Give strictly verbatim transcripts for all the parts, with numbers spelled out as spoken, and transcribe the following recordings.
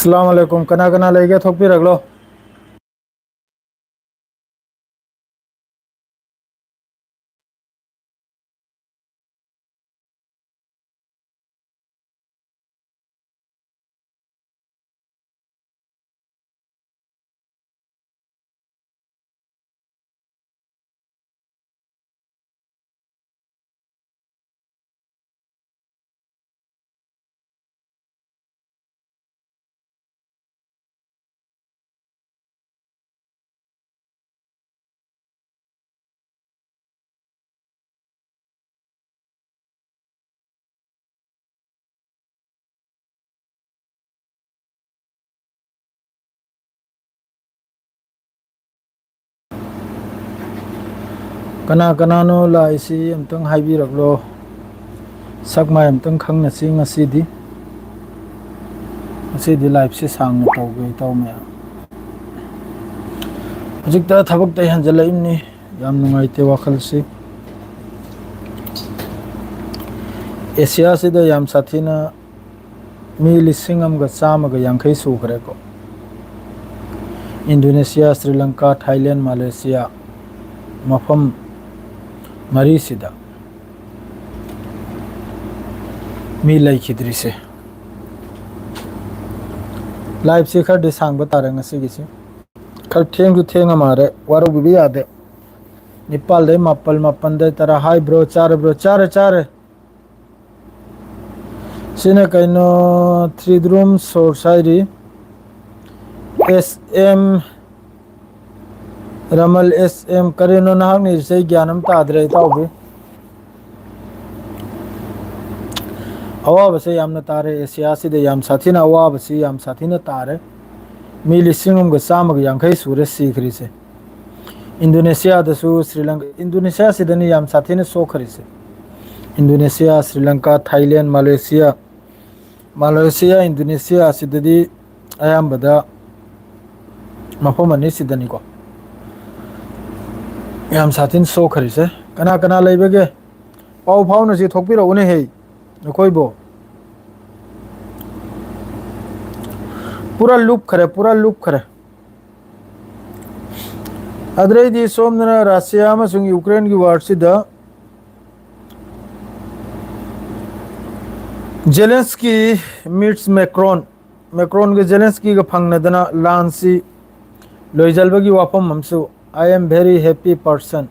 ꯑꯁꯂꯥꯝ ꯑꯂꯩꯀꯨꯝ꯫ ꯀꯅꯥ ꯀꯅꯥ ꯂꯩꯒꯦ? ꯊꯣꯛꯄꯤꯔꯛꯂꯣ꯫ ꯀꯅꯥ ꯀꯅꯥꯅꯣ ꯂꯥꯛꯏꯁꯤ ꯑꯝꯇꯪ ꯍꯥꯏꯕꯤꯔꯛꯂꯣ꯫ ꯁꯛ ꯃꯥꯏ ꯑꯝꯇꯪ ꯈꯪꯅꯁꯤ ꯉꯁꯤꯗꯤ꯫ ꯉꯁꯤꯗꯤ live ꯁꯦ ꯁꯥꯡꯅ ꯇꯧꯒꯦ ꯏꯇꯥꯎ ꯃꯌꯥꯝ꯫ ꯍꯧꯖꯤꯛꯇ ꯊꯕꯛꯇꯩ ꯍꯟꯖꯜꯂꯛꯏꯕꯅꯤ꯫ ꯌꯥꯝ ꯅꯨꯡꯉꯥꯏꯇꯦ ꯋꯥꯈꯜꯁꯤ꯫ ꯑꯦꯁꯤꯌꯥꯁꯤꯗ ꯌꯥꯝ ꯁꯥꯊꯤꯅ ꯃꯤ ꯂꯤꯁꯤꯡ ꯑꯃꯒ ꯆꯥꯝꯃꯒ ꯌꯥꯡꯈꯩ ꯁꯨꯈ꯭ꯔꯦꯀꯣ꯫ ꯏꯟꯗꯣꯅꯦꯁꯤꯌꯥ, ꯁ꯭ꯔꯤ ꯂꯪꯀꯥ, ꯊꯥꯏꯂꯦꯟ, ꯃꯥꯂꯦꯁꯤꯌꯥ, ꯃꯐꯝ ꯃꯔꯤꯁꯤꯗ ꯃꯤ ꯂꯩꯈꯤꯗ꯭ꯔꯤꯁꯦ꯫ Live ꯁꯦ ꯈꯔꯗꯤ ꯁꯥꯡꯕ ꯇꯥꯔꯦ ꯉꯁꯤꯒꯤꯁꯤ꯫ ꯈꯔ ꯊꯦꯡꯁꯨ ꯊꯦꯡꯉ ꯃꯥꯜꯂꯦ, ꯋꯥꯔꯧꯕꯤꯕ ꯌꯥꯗꯦ꯫ ꯅꯤꯄꯥꯜꯗꯩ ꯃꯥꯄꯜ, ꯃꯥꯄꯜꯗꯩ ꯇꯔꯥ꯫ Hi bro, ꯆꯥꯔꯕ꯭ꯔꯣ? ꯆꯥꯔꯦ, ꯆꯥꯔꯦ꯫ ꯁꯤꯅ ꯀꯩꯅꯣ, ꯊ꯭ꯔꯤꯗ꯭ꯔꯨꯝ ꯁꯣꯔꯁ ꯍꯥꯏꯔꯤ꯫ ꯑꯦꯁ ꯑꯦꯝ ꯔꯃꯜ, ꯑꯦꯁ ꯑꯦꯝ, ꯀꯔꯤꯅꯣ ꯅꯍꯥꯛꯅ ꯏꯔꯤꯁꯦ? ꯑꯩ ꯒ꯭ꯌꯥꯟ ꯑꯃ ꯇꯥꯗ꯭ꯔꯦ ꯏꯇꯥꯎꯕꯤ꯫ ꯑꯋꯥꯕꯁꯦ ꯌꯥꯝꯅ ꯇꯥꯔꯦ, ꯑꯦꯁꯤꯌꯥꯁꯤꯗ ꯌꯥꯝ ꯁꯥꯊꯤꯅ ꯑꯋꯥꯕꯁꯤ ꯌꯥꯝ ꯁꯥꯊꯤꯅ ꯇꯥꯔꯦ꯫ ꯃꯤ ꯂꯤꯁꯤꯡ ꯑꯃꯒ ꯆꯥꯝꯃꯒ ꯌꯥꯡꯈꯩ ꯁꯨꯔꯦ ꯁꯤꯈ꯭ꯔꯤꯁꯦ꯫ ꯏꯟꯗꯣꯅꯦꯁꯤꯌꯥꯗꯁꯨ, ꯁ꯭ꯔꯤ ꯂꯪꯀꯥ, ꯏꯟꯗꯣꯅꯦꯁꯤꯌꯥꯁꯤꯗꯅꯤ ꯌꯥꯝ ꯁꯥꯊꯤꯅ ꯁꯣꯛꯈ꯭ꯔꯤꯁꯦ꯫ Indonesia, Shri Lanka, Thailand, Malaysia, Malaysia, Indonesia ꯑꯁꯤꯗꯗꯤ ꯑꯌꯥꯝꯕꯗ ꯃꯐꯝ ꯑꯅꯤꯁꯤꯗꯅꯤꯀꯣ ꯌꯥꯝ ꯁꯥꯊꯤꯅ ꯁꯣꯛꯈ꯭ꯔꯤꯁꯦ꯫ ꯀꯅꯥ ꯀꯅꯥ ꯂꯩꯕꯒꯦ? ꯄꯥꯎ ꯐꯥꯎꯅꯁꯤ, ꯊꯣꯛꯄꯤꯔꯛꯎꯅꯦ ꯍꯦ, ꯅꯈꯣꯏꯕꯨ꯫ ꯄꯨꯔꯥ ꯂꯨꯞꯈ꯭ꯔꯦ, ꯄꯨꯔꯥ ꯂꯨꯞꯈ꯭ꯔꯦ꯫ ꯑꯗꯨꯗꯩꯗꯤ ꯁꯣꯝꯗꯅ ꯔꯁꯤꯌꯥ ꯑꯃꯁꯨꯡ ꯌꯨꯀ꯭ꯔꯦꯟꯒꯤ ꯋꯥꯔꯁꯤꯗ ꯖꯦꯂꯦꯟꯁꯀꯤ meets ꯃꯦꯀ꯭ꯔꯣꯟ, ꯃꯦꯀ꯭ꯔꯣꯟꯒ ꯖꯦꯂꯦꯟꯁꯀꯤꯒ ꯐꯪꯅꯗꯅ ꯂꯥꯟꯁꯤ ꯂꯣꯏꯁꯤꯜꯕꯒꯤ ꯋꯥꯐꯝ ꯑꯃꯁꯨ, "I am very happy person,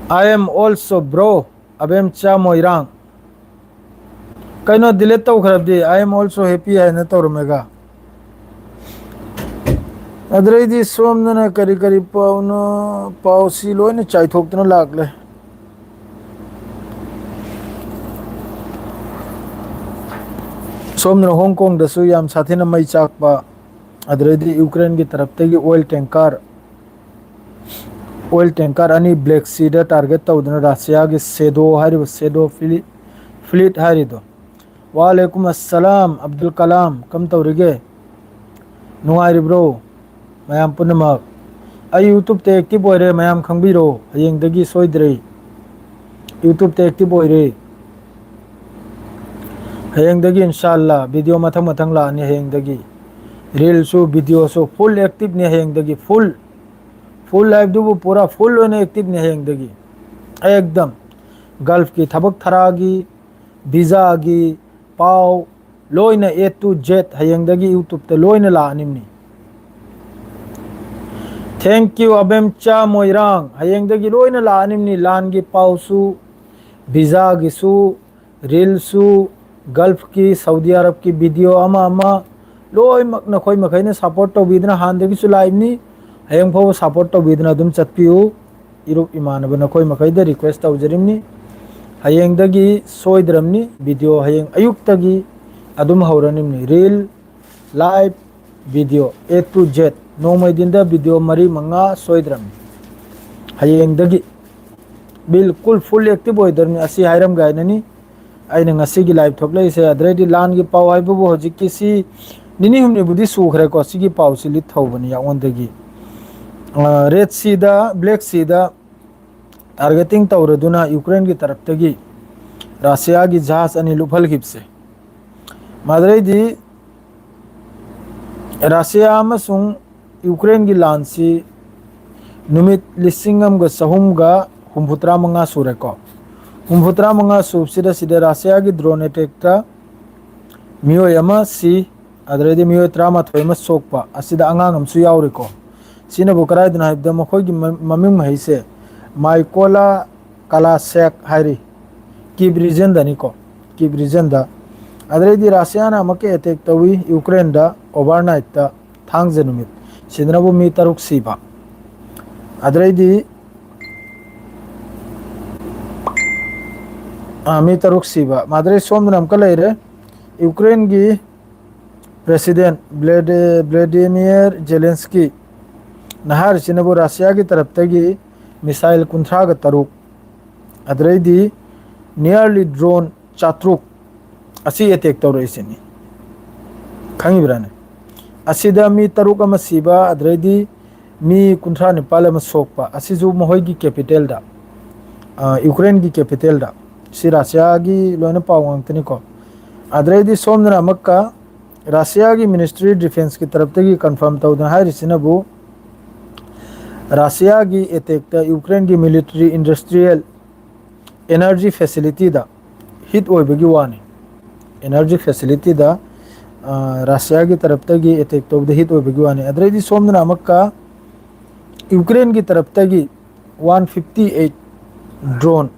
I am also bro, ꯑꯕꯦꯝꯆꯥ ꯃꯣꯏꯔꯥꯡ"꯫ ꯀꯩꯅꯣ, delete ꯇꯧꯈ꯭ꯔꯕꯗꯤ? "I am also happy" ꯍꯥꯏꯅ ꯇꯧꯔꯝꯃꯦꯒ꯫ ꯑꯗꯨꯗꯩꯗꯤ ꯁꯣꯝꯗꯅ ꯀꯔꯤ ꯀꯔꯤ ꯄꯥꯎꯅꯣ, ꯄꯥꯎꯁꯤ ꯂꯣꯏꯅ ꯆꯥꯏꯊꯣꯛꯇꯅ ꯂꯥꯛꯂꯦ꯫ ꯁꯣꯝꯗꯅ ꯍꯣꯡ ꯀꯣꯡꯗꯁꯨ ꯌꯥꯝ ꯁꯥꯊꯤꯅ ꯃꯩ ꯆꯥꯛꯄ, ꯑꯗꯨꯗꯩꯗꯤ ꯌꯨꯀ꯭ꯔꯦꯟꯒꯤ ꯇꯔꯞꯇꯒꯤ oil tanker, oil tanker ꯑꯅꯤ Black Seaꯗ target ꯇꯧꯗꯨꯅ ꯔꯁꯤꯌꯥꯒꯤ ꯁꯦꯗꯣ ꯍꯥꯏꯔꯤꯕ, ꯁꯦꯗꯣ fleet, fleet ꯍꯥꯏꯔꯤꯗꯣ꯫ ꯋꯥꯂꯦꯀꯨꯝ ꯑꯁꯂꯥꯝ ꯑꯕꯗꯨꯜ ꯀꯂꯥꯝ, ꯀꯝ ꯇꯧꯔꯤꯒꯦ? ꯅꯨꯡꯉꯥꯏꯔꯤꯕ꯭ꯔꯣ ꯃꯌꯥꯝ ꯄꯨꯝꯅꯃꯛ? ꯑꯩ YouTubeꯇ active ꯑꯣꯏꯔꯦ, ꯃꯌꯥꯝ ꯈꯪꯕꯤꯔꯣ꯫ ꯍꯌꯦꯡꯗꯒꯤ ꯁꯣꯏꯗ꯭ꯔꯦ YouTubeꯇ active ꯑꯣꯏꯔꯦ꯫ ꯍꯌꯦꯡꯗꯒꯤ ꯏꯟꯁꯥꯜꯂꯥ video ꯃꯊꯪ ꯃꯊꯪ ꯂꯥꯛꯑꯅꯤ ꯍꯌꯦꯡꯗꯒꯤ꯫ Reelꯁꯨ, videoꯁꯨ full activeꯅꯤ ꯍꯌꯦꯡꯗꯒꯤ, full, full ꯍꯥꯏꯕꯗꯨꯕꯨ ꯄꯨꯔꯥ full ꯑꯣꯏꯅ activeꯅꯤ ꯍꯌꯦꯡꯗꯒꯤ꯫ ꯑꯦꯛꯗꯝ Gulfꯀꯤ ꯊꯕꯛ ꯊꯔꯥꯒꯤ, visaꯒꯤ ꯄꯥꯎ ꯂꯣꯏꯅ A to Z ꯍꯌꯦꯡꯗꯒꯤ YouTubeꯇ ꯂꯣꯏꯅ ꯂꯥꯛꯑꯅꯤꯝꯅꯤ꯫ Thank you ꯑꯕꯦꯝꯆꯥ ꯃꯣꯏꯔꯥꯡ, ꯍꯌꯦꯡꯗꯒꯤ ꯂꯣꯏꯅ ꯂꯥꯛꯑꯅꯤꯝꯅꯤ, ꯂꯥꯟꯒꯤ ꯄꯥꯎꯁꯨ, visaꯒꯤꯁꯨ, Reelꯁꯨ, Gulfꯀꯤ, Saudi Arabꯀꯤ video ꯑꯃ ꯑꯃ, ꯂꯣꯏꯅꯃꯛ ꯅꯈꯣꯏ ꯃꯈꯩꯅ support ꯇꯧꯕꯤꯗꯨꯅ ꯍꯥꯟꯅꯗꯒꯤꯁꯨ ꯂꯥꯛꯏꯕꯅꯤ, ꯍꯌꯦꯡ ꯐꯥꯎꯕ support ꯇꯧꯕꯤꯗꯨꯅ ꯑꯗꯨꯝ ꯆꯠꯄꯤꯌꯨ꯫ ꯏꯔꯨꯞ ꯏꯃꯥꯟꯅꯕ ꯅꯈꯣꯏ ꯃꯈꯩꯗ request ꯇꯧꯖꯔꯤꯕꯅꯤ꯫ ꯍꯌꯦꯡꯗꯒꯤ ꯁꯣꯏꯗ꯭ꯔꯕꯅꯤ video, ꯍꯌꯦꯡ ꯑꯌꯨꯛꯇꯒꯤ ꯑꯗꯨꯝ ꯍꯧꯔꯅꯤꯕꯅꯤ꯫ Reel, live, video A to Z, ꯅꯣꯡꯃꯩ ꯗꯤꯟꯗ video ꯃꯔꯤ ꯃꯉꯥ ꯁꯣꯏꯗ꯭ꯔꯕꯅꯤ꯫ ꯍꯌꯦꯡꯗꯒꯤ ꯕꯤꯜꯀꯨꯜ full active ꯑꯣꯏꯗ꯭ꯔꯕꯅꯤ꯫ ꯑꯁꯤ ꯍꯥꯏꯔꯝꯒꯥꯏꯅꯅꯤ ꯑꯩꯅ ꯉꯁꯤꯒꯤ live ꯊꯣꯛꯂꯛꯏꯁꯦ꯫ ꯑꯗꯨꯗꯩꯗꯤ ꯂꯥꯟꯒꯤ ꯄꯥꯎ ꯍꯥꯏꯕꯕꯨ ꯍꯧꯖꯤꯛꯀꯤ ꯁꯤ ꯅꯤꯅꯤ ꯍꯨꯝꯅꯤꯕꯨꯗꯤ ꯁꯨꯈ꯭ꯔꯦꯀꯣ, ꯁꯤꯒꯤ ꯄꯥꯎꯁꯤ leak ꯇꯧꯕꯅꯤ ꯌꯥꯉꯣꯟꯗꯒꯤ꯫ ꯑ, Red Seaꯗ, Black Seaꯗ targeting ꯇꯧꯔꯗꯨꯅ ꯌꯨꯀ꯭ꯔꯦꯟꯒꯤ ꯇꯔꯞꯇꯒꯤ ꯔꯁꯤꯌꯥꯒꯤ ꯖꯍꯥꯖ ꯑꯅꯤ ꯂꯨꯞꯍꯜꯈꯤꯕꯁꯦ꯫ ꯃꯗꯨꯗꯩꯗꯤ ꯔꯁꯤꯌꯥ ꯑꯃꯁꯨꯡ ꯌꯨꯀ꯭ꯔꯦꯟꯒꯤ ꯂꯥꯟꯁꯤ ꯅꯨꯃꯤꯠ ꯂꯤꯁꯤꯡ ꯑꯃꯒ ꯆꯍꯨꯝꯒ ꯍꯨꯝꯐꯨꯇꯔꯥ ꯃꯉꯥ ꯁꯨꯔꯦꯀꯣ꯫ ꯍꯨꯝꯐꯨꯇꯔꯥ ꯃꯉꯥ ꯁꯨꯕꯁꯤꯗ ꯁꯤꯗ ꯔꯁꯤꯌꯥꯒꯤ ꯗ꯭ꯔꯣꯟ ꯑꯦꯇꯦꯛꯇ ꯃꯤꯑꯣꯏ ꯑꯃ ꯁꯤ, ꯑꯗꯨꯗꯩꯗꯤ ꯃꯤꯑꯣꯏ ꯇꯔꯥꯃꯥꯊꯣꯏ ꯑꯃ ꯁꯣꯛꯄ, ꯑꯁꯤꯗ ꯑꯉꯥꯡ ꯑꯃꯁꯨ ꯌꯥꯎꯔꯤꯀꯣ꯫ ꯁꯤꯅꯕꯨ ꯀꯔꯥꯏꯗꯅꯣ ꯍꯥꯏꯕꯗ ꯃꯈꯣꯏꯒꯤ ꯃ-, ꯃꯃꯤꯡ ꯃꯍꯩꯁꯦ ꯃꯥꯏꯀꯣꯂꯥ ꯀꯂꯥꯁꯦꯛ ꯍꯥꯏꯔꯤ꯫ ꯀꯤꯞ ꯔꯤꯖꯟꯗꯅꯤꯀꯣ, ꯀꯤꯞ ꯔꯤꯖꯟꯗ꯫ ꯑꯗꯨꯗꯩꯗꯤ ꯔꯁꯤꯌꯥꯅ ꯑꯃꯨꯛꯀ ꯑꯦꯇꯦꯛ ꯇꯧꯏ ꯌꯨꯀ꯭ꯔꯦꯟꯗ ꯑꯣꯚꯔꯅꯥꯏꯠꯇ, ꯊꯥꯡꯖ ꯅꯨꯃꯤꯠ꯫ ꯁꯤꯗꯅꯕꯨ ꯃꯤ ꯇꯔꯨꯛ ꯁꯤꯕ꯫ ꯑꯗꯨꯗꯩꯗꯤ, ꯑ, ꯃꯤ ꯇꯔꯨꯛ ꯁꯤꯕ꯫ ꯑꯗꯨꯗꯩ ꯁꯣꯝꯗꯅ ꯑꯃꯨꯛꯀ ꯂꯩꯔꯦ, ꯌꯨꯀ꯭ꯔꯦꯟꯒꯤ ꯄ꯭ꯔꯦꯁꯤꯗꯦꯟ ꯕ꯭ꯂꯦꯗꯤ-, ꯕ꯭ꯂꯦꯗꯤꯃꯤꯌꯔ ꯖꯦꯂꯦꯟꯁꯀꯤ ꯅꯍꯥꯔꯤꯁꯤꯅꯕꯨ ꯔꯁꯤꯌꯥꯒꯤ ꯇꯔꯞꯇꯒꯤ ꯃꯤꯁꯥꯏꯜ ꯀꯨꯟꯊ꯭ꯔꯥꯒ ꯇꯔꯨꯛ, ꯑꯗꯨꯗꯩꯗꯤ nearly drone ꯆꯥꯇ꯭ꯔꯨꯛ ꯑꯁꯤ ꯑꯦꯇꯦꯛ ꯇꯧꯔꯛꯏꯁꯤꯅꯤ꯫ ꯈꯪꯉꯤꯕ꯭ꯔꯥꯅꯦ? ꯑꯁꯤꯗ ꯃꯤ ꯇꯔꯨꯛ ꯑꯃ ꯁꯤꯕ, ꯑꯗꯨꯗꯩꯗꯤ ꯃꯤ ꯀꯨꯟꯊ꯭ꯔꯥ ꯅꯤꯄꯥꯜ ꯑꯃ ꯁꯣꯛꯄ, ꯑꯁꯤꯁꯨ ꯃꯈꯣꯏꯒꯤ ꯀꯦꯄꯤꯇꯦꯜꯗ, ꯑ, ꯌꯨꯀ꯭ꯔꯦꯟꯒꯤ ꯀꯦꯄꯤꯇꯦꯜꯗ꯫ ꯁꯤ ꯔꯁꯤꯌꯥꯒꯤ ꯂꯣꯏꯅ ꯄꯥꯎ ꯉꯥꯛꯇꯅꯤꯀꯣ꯫ ꯑꯗꯨꯗꯩꯗꯤ ꯁꯣꯝꯗꯅ ꯑꯃꯨꯛꯀ ꯔꯁꯤꯌꯥꯒꯤ ꯃꯤꯅꯤꯁꯇ꯭ꯔꯤ ꯗꯤꯐꯦꯟꯁꯀꯤ ꯇꯔꯞꯇꯒꯤ ꯀꯟꯐꯥꯔꯝ ꯇꯧꯗꯅ ꯍꯥꯏꯔꯤꯁꯤꯅꯕꯨ ꯔꯁꯤꯌꯥꯒꯤ ꯑꯦꯇꯦꯛꯇ ꯌꯨꯀ꯭ꯔꯦꯟꯒꯤ ꯃꯤꯂꯤꯇꯔꯤ ꯏꯟꯗꯁꯇ꯭ꯔꯤꯌꯦꯜ ꯑꯦꯅꯔꯖꯤ ꯐꯦꯁꯤꯂꯤꯇꯤꯗ ꯍꯤꯠ ꯑꯣꯏꯕꯒꯤ ꯋꯥꯅꯤ꯫ ꯑꯦꯅꯔꯖꯤ ꯐꯦꯁꯤꯂꯤꯇꯤꯗ, ꯑ, ꯔꯁꯤꯌꯥꯒꯤ ꯇꯔꯞꯇꯒꯤ ꯑꯦꯇꯦꯛ ꯇꯧꯕꯗ ꯍꯤꯠ ꯑꯣꯏꯕꯒꯤ ꯋꯥꯅꯤ꯫ ꯑꯗꯨꯗꯩꯗꯤ ꯁꯣꯝꯗꯅ ꯑꯃꯨꯛꯀ ꯌꯨꯀ꯭ꯔꯦꯟꯒꯤ ꯇꯔꯞꯇꯒꯤ ꯋꯥꯟ ꯐꯤꯐꯇꯤ ꯑꯩꯠ ꯗ꯭ꯔꯣꯟ,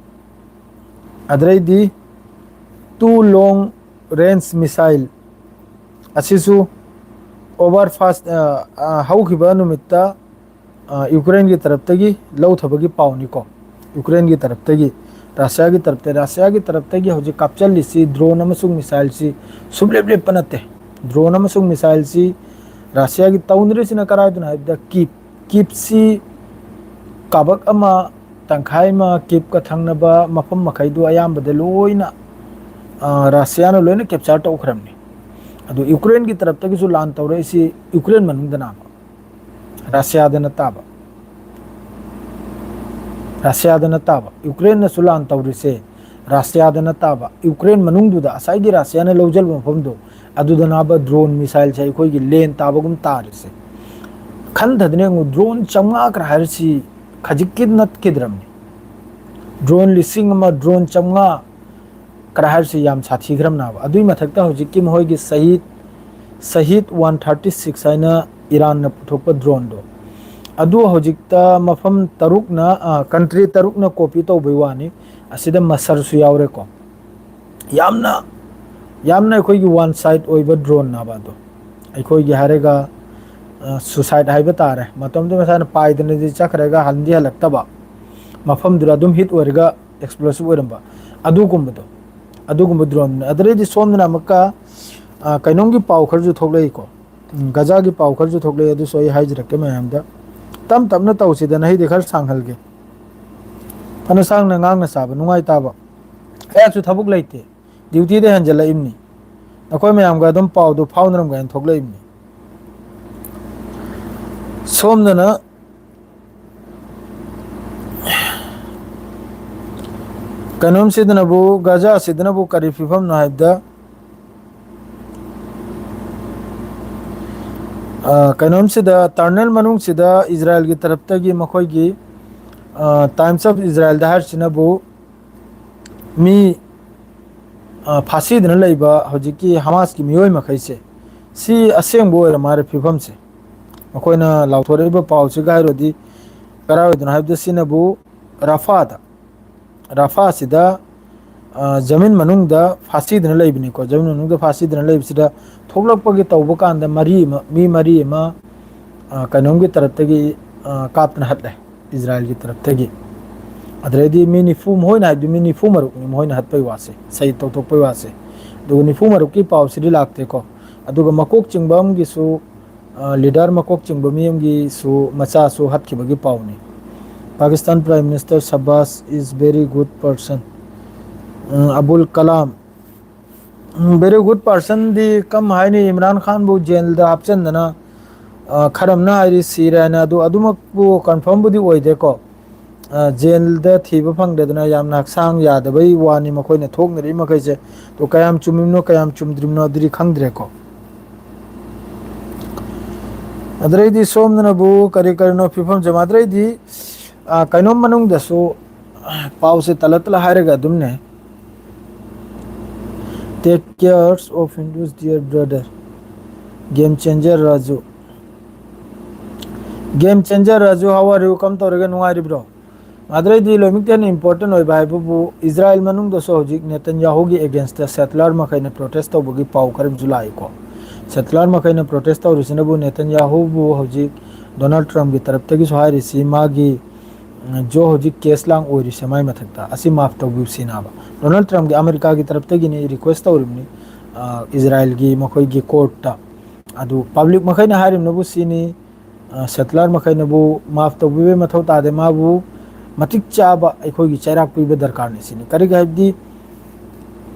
ꯑꯗꯨꯗꯩꯗꯤ ꯇꯨ ꯂꯣꯡ ꯔꯦꯟꯖ ꯃꯤꯁꯥꯏꯜ ꯑꯁꯤꯁꯨ ꯑꯣꯚꯔ ꯐꯥꯁ, ꯑ, ꯑ, ꯍꯧꯈꯤꯕ ꯅꯨꯃꯤꯠꯇ, ꯑ, ꯌꯨꯀ꯭ꯔꯦꯟꯒꯤ ꯇꯔꯞꯇꯒꯤ ꯂꯧꯊꯕꯒꯤ ꯄꯥꯎꯅꯤꯀꯣ꯫ ꯌꯨꯀ꯭ꯔꯦꯟꯒꯤ ꯇꯔꯞꯇꯒꯤ, ꯔꯁꯤꯌꯥꯒꯤ ꯇꯔꯞꯇ, ꯔꯁꯤꯌꯥꯒꯤ ꯇꯔꯞꯇꯒꯤ ꯍꯧꯖꯤꯛ ꯀꯥꯞꯆꯜꯂꯤꯁꯤ ꯗ꯭ꯔꯣꯟ ꯑꯃꯁꯨꯡ ꯃꯤꯁꯥꯏꯜꯁꯤ ꯁꯨꯡꯂꯦꯞ ꯂꯦꯞꯄ ꯅꯠꯇꯦ꯫ ꯗ꯭ꯔꯣꯟ ꯑꯃꯁꯨꯡ ꯃꯤꯁꯥꯏꯜꯁꯤ ꯔꯁꯤꯌꯥꯒꯤ ꯇꯧꯅꯔꯤꯁꯤꯅ ꯀꯔꯥꯏꯗꯅꯣ ꯍꯥꯏꯕꯗ ꯀꯤꯞ, ꯀꯤꯞꯁꯤ ꯀꯥꯕꯛ ꯑꯃ, ꯇꯪꯈꯥꯏ ꯑꯃ ꯀꯤꯞꯀ ꯊꯪꯅꯕ ꯃꯐꯝ ꯃꯈꯩꯗꯨ ꯑꯌꯥꯝꯕꯗ ꯂꯣꯏꯅ, ꯑ, ꯔꯁꯤꯌꯥꯅ ꯂꯣꯏꯅ ꯀꯦꯞꯆꯔ ꯇꯧꯈ꯭ꯔꯕꯅꯤ꯫ ꯑꯗꯨ ꯌꯨꯀ꯭ꯔꯦꯟꯒꯤ ꯇꯔꯞꯇꯒꯤꯁꯨ ꯂꯥꯟ ꯇꯧꯔꯛꯏꯁꯤ ꯌꯨꯀ꯭ꯔꯦꯟ ꯃꯅꯨꯡꯗꯅꯕ, ꯔꯁꯤꯌꯥꯗ ꯅꯠꯇꯕ꯫ ꯔꯁꯤꯌꯥꯗ ꯅꯠꯇꯕ꯫ ꯌꯨꯀ꯭ꯔꯦꯟꯅꯁꯨ ꯂꯥꯟ ꯇꯧꯔꯤꯁꯦ ꯔꯁꯤꯌꯥꯗ ꯅꯠꯇꯕ, ꯌꯨꯀ꯭ꯔꯦꯟ ꯃꯅꯨꯡꯗꯨꯗ, ꯉꯁꯥꯏꯒꯤ ꯔꯁꯤꯌꯥꯅ ꯂꯧꯁꯤꯜꯂꯨꯕ ꯃꯐꯝꯗꯣ, ꯑꯗꯨꯗꯅꯕ drone missileꯁꯦ ꯑꯩꯈꯣꯏꯒꯤ ꯂꯦꯟ ꯇꯥꯕꯒꯨꯝ ꯇꯥꯔꯤꯁꯦ꯫ ꯈꯟꯊꯗꯅ ꯌꯦꯡꯉꯨ, drone ꯆꯥꯝꯃꯉꯥ ꯈꯔ ꯍꯥꯏꯔꯁꯤ ꯈꯖꯤꯛꯀꯤ ꯅꯠꯈꯤꯗ꯭ꯔꯕꯅꯤ꯫ Drone ꯂꯤꯁꯤꯡ ꯑꯃ, drone ꯆꯥꯝꯃꯉꯥ ꯈꯔ ꯍꯥꯏꯔꯁꯤ ꯌꯥꯝ ꯁꯥꯊꯤꯈ꯭ꯔꯕꯅꯦꯕ꯫ ꯑꯗꯨꯏ ꯃꯊꯛꯇ ꯍꯧꯖꯤꯛꯀꯤ ꯃꯈꯣꯏꯒꯤ ꯁꯍꯤꯗ, ꯁꯍꯤꯗ one thirty six ꯍꯥꯏꯅ ꯏꯔꯥꯟꯅ ꯄꯨꯊꯣꯛꯄ droneꯗꯣ, ꯑꯗꯨ ꯍꯧꯖꯤꯛꯇ ꯃꯐꯝ ꯇꯔꯨꯛꯅ, ꯑ, country ꯇꯔꯨꯛꯅ copy ꯇꯧꯕꯩ ꯋꯥꯅꯤ꯫ ꯑꯁꯤꯗ ꯃꯁꯔꯁꯨ ꯌꯥꯎꯔꯦꯀꯣ꯫ ꯌꯥꯝꯅ, ꯌꯥꯝꯅ ꯑꯩꯈꯣꯏꯒꯤ one side ꯑꯣꯏꯕ drone ꯅꯥꯕ ꯑꯗꯣ꯫ ꯑꯩꯈꯣꯏꯒꯤ ꯍꯥꯏꯔꯒ, ꯑ, suicide ꯍꯥꯏꯕ ꯇꯥꯔꯦ꯫ ꯃꯇꯝꯗꯨ ꯃꯁꯥꯅ ꯄꯥꯏꯗꯅꯗꯤ ꯆꯠꯈ꯭ꯔꯒ ꯍꯟꯗꯤ ꯍꯜꯂꯛꯇꯕ, ꯃꯐꯝꯗꯨꯗ ꯑꯗꯨꯝ hit ꯑꯣꯏꯔꯒ explosive ꯑꯣꯏꯔꯝꯕ, ꯑꯗꯨꯒꯨꯝꯕꯗꯣ, ꯑꯗꯨꯒꯨꯝꯕ droneꯅꯤ꯫ ꯑꯗꯨꯗꯩꯗꯤ ꯁꯣꯝꯗꯅ ꯑꯃꯨꯛꯀ, ꯑ, ꯀꯩꯅꯣꯝꯒꯤ ꯄꯥꯎ ꯈꯔꯁꯨ ꯊꯣꯛꯂꯛꯏꯀꯣ꯫ ꯎꯝ, ꯒꯖꯥꯒꯤ ꯄꯥꯎ ꯈꯔꯁꯨ ꯊꯣꯛꯂꯛꯑꯦ, ꯑꯗꯨꯁꯨ ꯑꯩ ꯍꯥꯏꯖꯔꯛꯀꯦ ꯃꯌꯥꯝꯗ꯫ ꯇꯞ ꯇꯞꯅ ꯇꯧꯁꯤꯗꯅ, ꯑꯩꯗꯤ ꯈꯔ ꯁꯥꯡꯍꯜꯒꯦ꯫ ꯐꯅ ꯁꯥꯡꯅ ꯉꯥꯡꯅ ꯆꯥꯕ ꯅꯨꯡꯉꯥꯏꯇꯥꯕ꯫ ꯑꯩꯍꯥꯛꯁꯨ ꯊꯕꯛ ꯂꯩꯇꯦ, dutyꯗ ꯍꯟꯖꯜꯂꯛꯏꯕꯅꯤ꯫ ꯅꯈꯣꯏ ꯃꯌꯥꯝꯒ ꯑꯗꯨꯝ ꯄꯥꯎꯗꯨ ꯐꯥꯎꯅꯔꯝꯒꯦ ꯍꯥꯏꯅ ꯊꯣꯛꯂꯛꯏꯕꯅꯤ꯫ ꯁꯣꯝꯗꯅ ꯀꯩꯅꯣꯝꯁꯤꯗꯅꯕꯨ, ꯒꯖꯥꯁꯤꯗꯅꯕꯨ ꯀꯔꯤ ꯐꯤꯕꯝꯅꯣ ꯍꯥꯏꯕꯗ, ꯑ, ꯀꯩꯅꯣꯝꯁꯤꯗ, tunnel ꯃꯅꯨꯡꯁꯤꯗ ꯏꯖꯔꯥꯌꯦꯜꯒꯤ ꯇꯔꯞꯇꯒꯤ ꯃꯈꯣꯏꯒꯤ, ꯑ, Times of Israelꯗ ꯍꯥꯏꯔꯤꯁꯤꯅꯕꯨ, ꯃꯤ, ꯑ, ꯐꯥꯁꯤꯗꯅ ꯂꯩꯕ ꯍꯧꯖꯤꯛꯀꯤ ꯍꯃꯥꯁꯀꯤ ꯃꯤꯑꯣꯏ ꯃꯈꯩꯁꯦ, ꯁꯤ ꯑꯁꯦꯡꯕ ꯑꯣꯏꯔ ꯃꯥꯜꯂꯦ ꯐꯤꯕꯝꯁꯦ꯫ ꯃꯈꯣꯏꯅ ꯂꯥꯎꯊꯣꯔꯛꯏꯕ ꯄꯥꯎꯁꯤꯒ ꯍꯥꯏꯔꯨꯔꯗꯤ ꯀꯔꯥꯏ ꯑꯣꯏꯗꯣꯏꯅꯣ ꯍꯥꯏꯕꯗ, ꯁꯤꯅꯕꯨ ꯔꯐꯥꯗ, ꯔꯐꯥꯁꯤꯗ, ꯑ, ꯖꯃꯤꯟ ꯃꯅꯨꯡꯗ ꯐꯥꯁꯤꯗꯅ ꯂꯩꯕꯅꯤꯀꯣ꯫ ꯖꯃꯤꯟ ꯃꯅꯨꯡꯗ ꯐꯥꯁꯤꯗꯅ ꯂꯩꯕꯁꯤꯗ ꯊꯣꯛꯂꯛꯄꯒꯤ ꯇꯧꯕ ꯀꯥꯟꯗ ꯃꯔꯤ ꯑꯃ, ꯃꯤ ꯃꯔꯤ ꯑꯃ, ꯑ, ꯀꯩꯅꯣꯝꯒꯤ ꯇꯔꯞꯇꯒꯤ, ꯑ, ꯀꯥꯞꯇꯅ ꯍꯠꯂꯦ, ꯏꯖꯔꯥꯌꯦꯜꯒꯤ ꯇꯔꯞꯇꯒꯤ꯫ ꯑꯗꯨꯗꯩꯗꯤ ꯃꯤ ꯅꯤꯐꯨ, ꯃꯈꯣꯏꯅ ꯍꯥꯏꯕꯗꯤ ꯃꯤ ꯅꯤꯐꯨ ꯃꯔꯨꯛꯅꯤ ꯃꯈꯣꯏꯅ ꯍꯠꯄꯩ ꯋꯥꯁꯦ, ꯁꯍꯤꯗ ꯇꯧꯊꯣꯛꯄꯩ ꯋꯥꯁꯦ꯫ ꯑꯗꯨꯒ ꯅꯤꯐꯨ ꯃꯔꯨꯛꯀꯤ ꯄꯥꯎꯁꯤꯗꯤ ꯂꯥꯛꯇꯦꯀꯣ꯫ ꯑꯗꯨꯒ ꯃꯀꯣꯛ ꯆꯤꯡꯕ ꯑꯃꯒꯤꯁꯨ, ꯑ, leader ꯃꯀꯣꯛ ꯆꯤꯡꯕ ꯃꯤ ꯑꯃꯒꯤꯁꯨ ꯃꯆꯥꯁꯨ ꯍꯥꯠꯈꯤꯕꯒꯤ ꯄꯥꯎꯅꯤ꯫ Pakistan Prime Minister Shahbaz is very good person. Um, ꯑꯕꯨꯜ Kalam. Um, very good personꯗꯤ ꯀꯝ ꯍꯥꯏꯅꯤ? ꯏꯝꯔꯥꯟ ꯈꯥꯟꯕꯨ ꯖꯦꯜꯗ ꯍꯥꯞꯆꯤꯟꯗꯅ, ꯑ, ꯈꯔ ꯑꯃꯅ ꯍꯥꯏꯔꯤ ꯁꯤꯔꯦ ꯍꯥꯏꯅ, ꯑꯗꯨ ꯑꯗꯨꯃꯛꯄꯨ confirmꯕꯨꯗꯤ ꯑꯣꯏꯗꯦꯀꯣ꯫ ꯑ, ꯖꯦꯜꯗ ꯊꯤꯕ ꯐꯪꯗꯗꯅ ꯌꯥꯝꯅ ꯍꯛꯆꯥꯡ ꯌꯥꯗꯕꯩ ꯋꯥꯅꯤ ꯃꯈꯣꯏꯅ ꯊꯣꯛꯅꯔꯤ ꯃꯈꯩꯁꯦ꯫ ꯑꯗꯣ ꯀꯌꯥꯝ ꯆꯨꯝꯃꯤꯕꯅꯣ, ꯀꯌꯥꯝ ꯆꯨꯝꯗ꯭ꯔꯤꯕꯅꯣ ꯑꯗꯨꯗꯤ ꯈꯪꯗ꯭ꯔꯦꯀꯣ꯫ ꯑꯗꯨꯗꯩꯗꯤ ꯁꯣꯝꯗꯅꯕꯨ ꯀꯔꯤ ꯀꯔꯤꯅꯣ ꯐꯤꯕꯝꯁꯦ, ꯑꯗꯨꯗꯩꯗꯤ, ꯑ, ꯀꯩꯅꯣꯝ ꯃꯅꯨꯡꯗꯁꯨ ꯄꯥꯎꯁꯦ ꯇꯂ ꯇꯂ ꯍꯥꯏꯔꯒ ꯑꯗꯨꯝꯅꯦ, "Take cares of Hindus, dear brother." Game changer Raju. Game changer Raju, how are you? ꯀꯝ ꯇꯧꯔꯒꯦ, ꯅꯨꯡꯉꯥꯏꯔꯤꯕ꯭ꯔꯣ? ꯑꯗꯨꯗꯩꯗꯤ ꯂꯣꯏꯃꯛꯇ ꯍꯦꯟꯅ important ꯑꯣꯏꯕ ꯍꯥꯏꯕꯕꯨ, ꯏꯖꯔꯥꯏꯜ ꯃꯅꯨꯡꯗꯁꯨ ꯍꯧꯖꯤꯛ ꯅꯦꯇꯟꯌꯥꯍꯨꯒꯤ against settler ꯃꯈꯩꯅ protest ꯇꯧꯕꯒꯤ ꯄꯥꯎ ꯈꯔꯁꯨ ꯂꯥꯛꯏꯀꯣ꯫ Settler ꯃꯈꯩꯅ protest ꯇꯧꯔꯤꯁꯤꯅꯕꯨ ꯅꯦꯇꯟꯌꯥꯍꯨꯕꯨ ꯍꯧꯖꯤꯛ ꯗꯣꯅꯥꯜꯗ ꯇ꯭ꯔꯝꯞꯀꯤ ꯇꯔꯞꯇꯒꯤꯁꯨ ꯍꯥꯏꯔꯤꯁꯤ, ꯃꯥꯒꯤ, ꯎꯝ, ꯖꯣ ꯍꯧꯖꯤꯛ case ꯂꯥꯡ ꯑꯣꯏꯔꯤꯁꯦ, ꯃꯥꯏ ꯃꯊꯛꯇ ꯑꯁꯤ ꯃꯥꯐ ꯇꯧꯕꯤꯌꯨ ꯁꯤꯅꯦꯕ꯫ ꯗꯣꯅꯥꯜꯗ ꯇ꯭ꯔꯝꯞꯀꯤ, ꯑꯃꯦꯔꯤꯀꯥꯒꯤ ꯇꯔꯞꯇꯒꯤꯅꯤ request ꯇꯧꯔꯤꯕꯅꯤ, ꯑ, ꯏꯖꯔꯥꯏꯜꯒꯤ ꯃꯈꯣꯏꯒꯤ courtꯇ꯫ ꯑꯗꯨ public ꯃꯈꯩꯅ ꯍꯥꯏꯔꯤꯕꯅꯕꯨ ꯁꯤꯅꯤ, ꯑ, settler ꯃꯈꯩꯅꯕꯨ ꯃꯥꯐ ꯇꯧꯕꯤꯕꯒꯤ ꯃꯊꯧ ꯇꯥꯗꯦ, ꯃꯥꯕꯨ ꯃꯇꯤꯛ ꯆꯥꯕ ꯑꯩꯈꯣꯏꯒꯤ ꯆꯩꯔꯥꯛ ꯄꯤꯕ ꯗꯔꯀꯥꯔꯅꯤ ꯁꯤꯅꯤ꯫ ꯀꯔꯤꯒꯤ ꯍꯥꯏꯕꯗꯤ,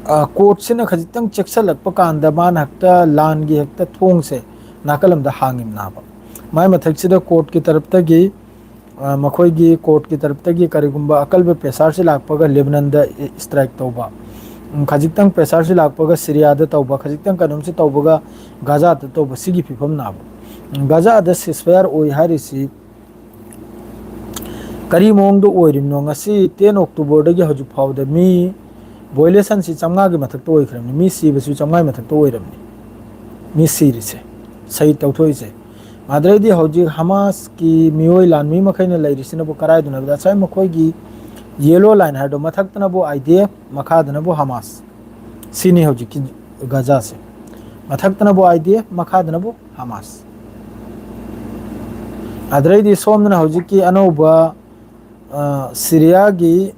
ꯑ, courtꯁꯤꯅ ꯈꯖꯤꯛꯇꯪ ꯆꯦꯛꯁꯤꯜꯂꯛꯄ ꯀꯥꯟꯗ ꯃꯥꯅ ꯍꯦꯛꯇ ꯂꯥꯟꯒꯤ ꯍꯦꯛꯇ ꯊꯣꯡꯁꯦ ꯅꯥꯀꯜ ꯑꯃꯗ ꯍꯥꯡꯉꯤꯕꯅꯦꯕ꯫ ꯃꯥꯏ ꯃꯊꯛꯁꯤꯗ courtꯀꯤ ꯇꯔꯞꯇꯒꯤ, ꯑ, ꯃꯈꯣꯏꯒꯤ courtꯀꯤ ꯇꯔꯞꯇꯒꯤ ꯀꯔꯤꯒꯨꯝꯕ ꯑꯀꯜꯕ pressureꯁꯤ ꯂꯥꯛꯄꯒ ꯂꯦꯕꯅꯟꯗ strike ꯇꯧꯕ, ꯎꯝ, ꯈꯖꯤꯛꯇꯪ pressureꯁꯤ ꯂꯥꯛꯄꯒ ꯁꯤꯔꯤꯌꯥꯗ ꯇꯧꯕ, ꯈꯖꯤꯛꯇꯪ ꯀꯩꯅꯣꯝꯁꯤ ꯇꯧꯕꯒ ꯒꯥꯖꯥꯗ ꯇꯧꯕ, ꯁꯤꯒꯤ ꯐꯤꯕꯝꯅꯦꯕ꯫ ꯎꯝ, ꯒꯥꯖꯥꯗ ceasefire ꯑꯣꯏ ꯍꯥꯏꯔꯤꯁꯤ ꯀꯔꯤ ꯃꯑꯣꯡꯗ ꯑꯣꯏꯔꯤꯕꯅꯣ? ꯉꯁꯤ ten Octoberꯗꯒꯤ ꯍꯧꯖꯤꯛ ꯐꯥꯎꯗ ꯃꯤ violationꯁꯤ ꯆꯥꯝꯃꯉꯥꯒꯤ ꯃꯊꯛꯇ ꯑꯣꯏꯈ꯭ꯔꯕꯅꯤ, ꯃꯤ ꯁꯤꯕꯁꯨ ꯆꯥꯝꯃꯉꯥꯒꯤ ꯃꯊꯛꯇ ꯑꯣꯏꯔꯕꯅꯤ, ꯃꯤ ꯁꯤꯔꯤꯁꯦ, ꯁꯍꯤꯗ ꯇꯧꯊꯣꯛꯏꯁꯦ꯫ ꯑꯗꯨꯗꯩꯗꯤ ꯍꯧꯖꯤꯛ ꯍꯃꯥꯁꯀꯤ ꯃꯤꯑꯣꯏ ꯂꯥꯟꯃꯤ ꯃꯈꯩꯅ ꯂꯩꯔꯤꯁꯤꯅꯕꯨ ꯀꯔꯥꯏꯗꯅꯣ ꯍꯥꯏꯕꯗ, ꯉꯁꯥꯏ ꯃꯈꯣꯏꯒꯤ yellow line ꯍꯥꯏꯗꯣ, ꯃꯊꯛꯇꯅꯕꯨ IDF, ꯃꯈꯥꯗꯅꯕꯨ ꯍꯃꯥꯁ, ꯁꯤꯅꯤ ꯍꯧꯖꯤꯛꯀꯤ ꯒꯥꯖꯥꯁꯦ꯫ ꯃꯊꯛꯇꯅꯕꯨ IDF, ꯃꯈꯥꯗꯅꯕꯨ ꯍꯃꯥꯁ꯫ ꯑꯗꯨꯗꯩꯗꯤ ꯁꯣꯝꯗꯅ ꯍꯧꯖꯤꯛꯀꯤ ꯑꯅꯧꯕ, ꯑ, ꯁꯤꯔꯤꯌꯥꯒꯤ